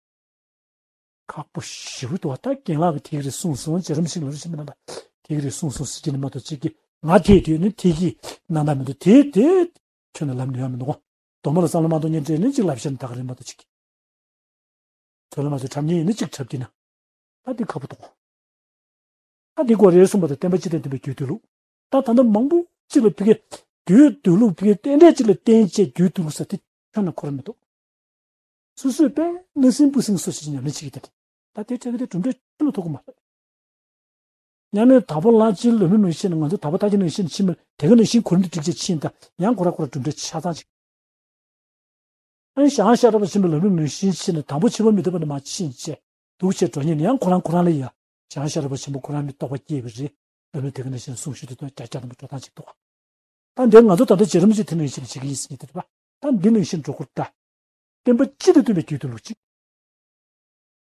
ཁག་པོ་ཞེ་པོ་འདུག་ད་རྒན་ལགས་ཀྱིས་དེ་ག་རེ་གསུངས་སོང་། རྗེ་རིན་པོ་ཆེ་ལ་རེ་ཞིག་མི་རྣམ་པ་དེ་ག་རེ་གསུངས་སོང་ཟེར་གྱི་ནི་མ་གཏོགས་གཅིག་གིས་ང་དེ་དུས་ནི་དེ་གི་སྣང་དག་མི་འདུག་དེ་དེ་ཁྱོན་ནས་ལབ་ནས་ཡོང་མི་འདུག་དོན་མོ་ལ་བསམ་བློ་མ་གཏོང་མཁན་འདྲ་ནི་གཅིག་ལབ་བཤད་ནས་ད་ག་རེ་མ་གཏོགས་གཅིག་གིས། དོན་ལ་མ་ཚོས་འཁྲབ་མཁན་ཡིན་ན་གཅིག་འཁྲབ་ཀྱི་ན། ད་འདི་ཁག་པོ་འདུག་ད་འདི་གོ་རེ་གསུངས་པ་དང་། བསྟན་པ་སྤྱི་དང་མཐུན་པའི་རྒྱུད་སྡུད་ལུགས། ད་ད་ལྟ་མང་པོ་གཅིག་ལ་ཕ་གིའི་རྒྱུད་སྡུད་ལུགས། ཕ་གིའི་རྟེན་འབྲེལ་གཅིག་ལ་བརྟེན་བྱས་རྒྱུད་སྡུད་ལུགས་ཟེར་དེ་ཁྱོན་ནས་འཁོར་མི་འདུག་སོ་སོས་དཔེ་སྣང་སྲིད་སྤུ་སྲིང་སོགས་ཤིག་ཉམས་ལེན་བྱེད་ཀྱི་འདུག་ད་དེ་འཕྲད་ཀྱི་དེ་གྲུབ་འབྲས་ཁྱོན་ནས་ཐོབ་ཀྱི་མ་རེད། ཉམས་ལེན་དང་པོ་ལ་སྤྱིའི་ལམ་རིམ་ནང་བཤད་ན། ང་ཚོ་དང་པོ་ལྟ་གྱི་ནང་བཤད་ན་ཕྱིན་མ། དེ་ག་ནང་བཞིན་གོ་རིམ་དུ་བསྒྲིགས་བྱས་ཕྱིན་ད་ཡང་ཁོ་རང་ཁོ་རང་གྲུབ་འབྲས་ཆ་ཚང་ཅིག་ཨ་ནི་བྱང་ཤེས་རབ་ཆེན་པོའི་ལམ་རིམ་ནང་བཞིན་ཕྱིན་ན། དང་པོ་ཕྱི་པོ་མི་ཐུབ་པ་ནས་མར་ཕྱིན་བྱས་འདུག་བྱས་འགྲོ་མཁན་ནི་ཡང་ཁོ་རང་ཁོ་རང་ལ་ཡ། བྱང་ཤེས་རབ་ཆེན་པོ་ཁོ་རང་མི་རྟོགས་པ་སྐྱེས་པ་རེད། ལམ་རིམ་དེ་ག་ནང་བཞིན་གསུང་ཞུ་དེ་དང་རྒྱ་རྒྱ་དང་པོ་འགྲོ་སྟངས་ཅིག་འདུག་ད་འདིར་ང་ཚོ་ད་ལྟ་རྗེ་རིན་པོ་ཆེ་དེ་ནང་བཞིན་བྱེད་ཀྱི་ཡིན་ཟེར་མཁན་དེ་རེད་པ། ད་འདི་ནང་བཞིན་འགྲོ་དགོས་ད། བསྟན་པ་སྤྱི་དང་མཐུན་པའི་རྒྱུད་སྡུད་ལུགས་གཅིག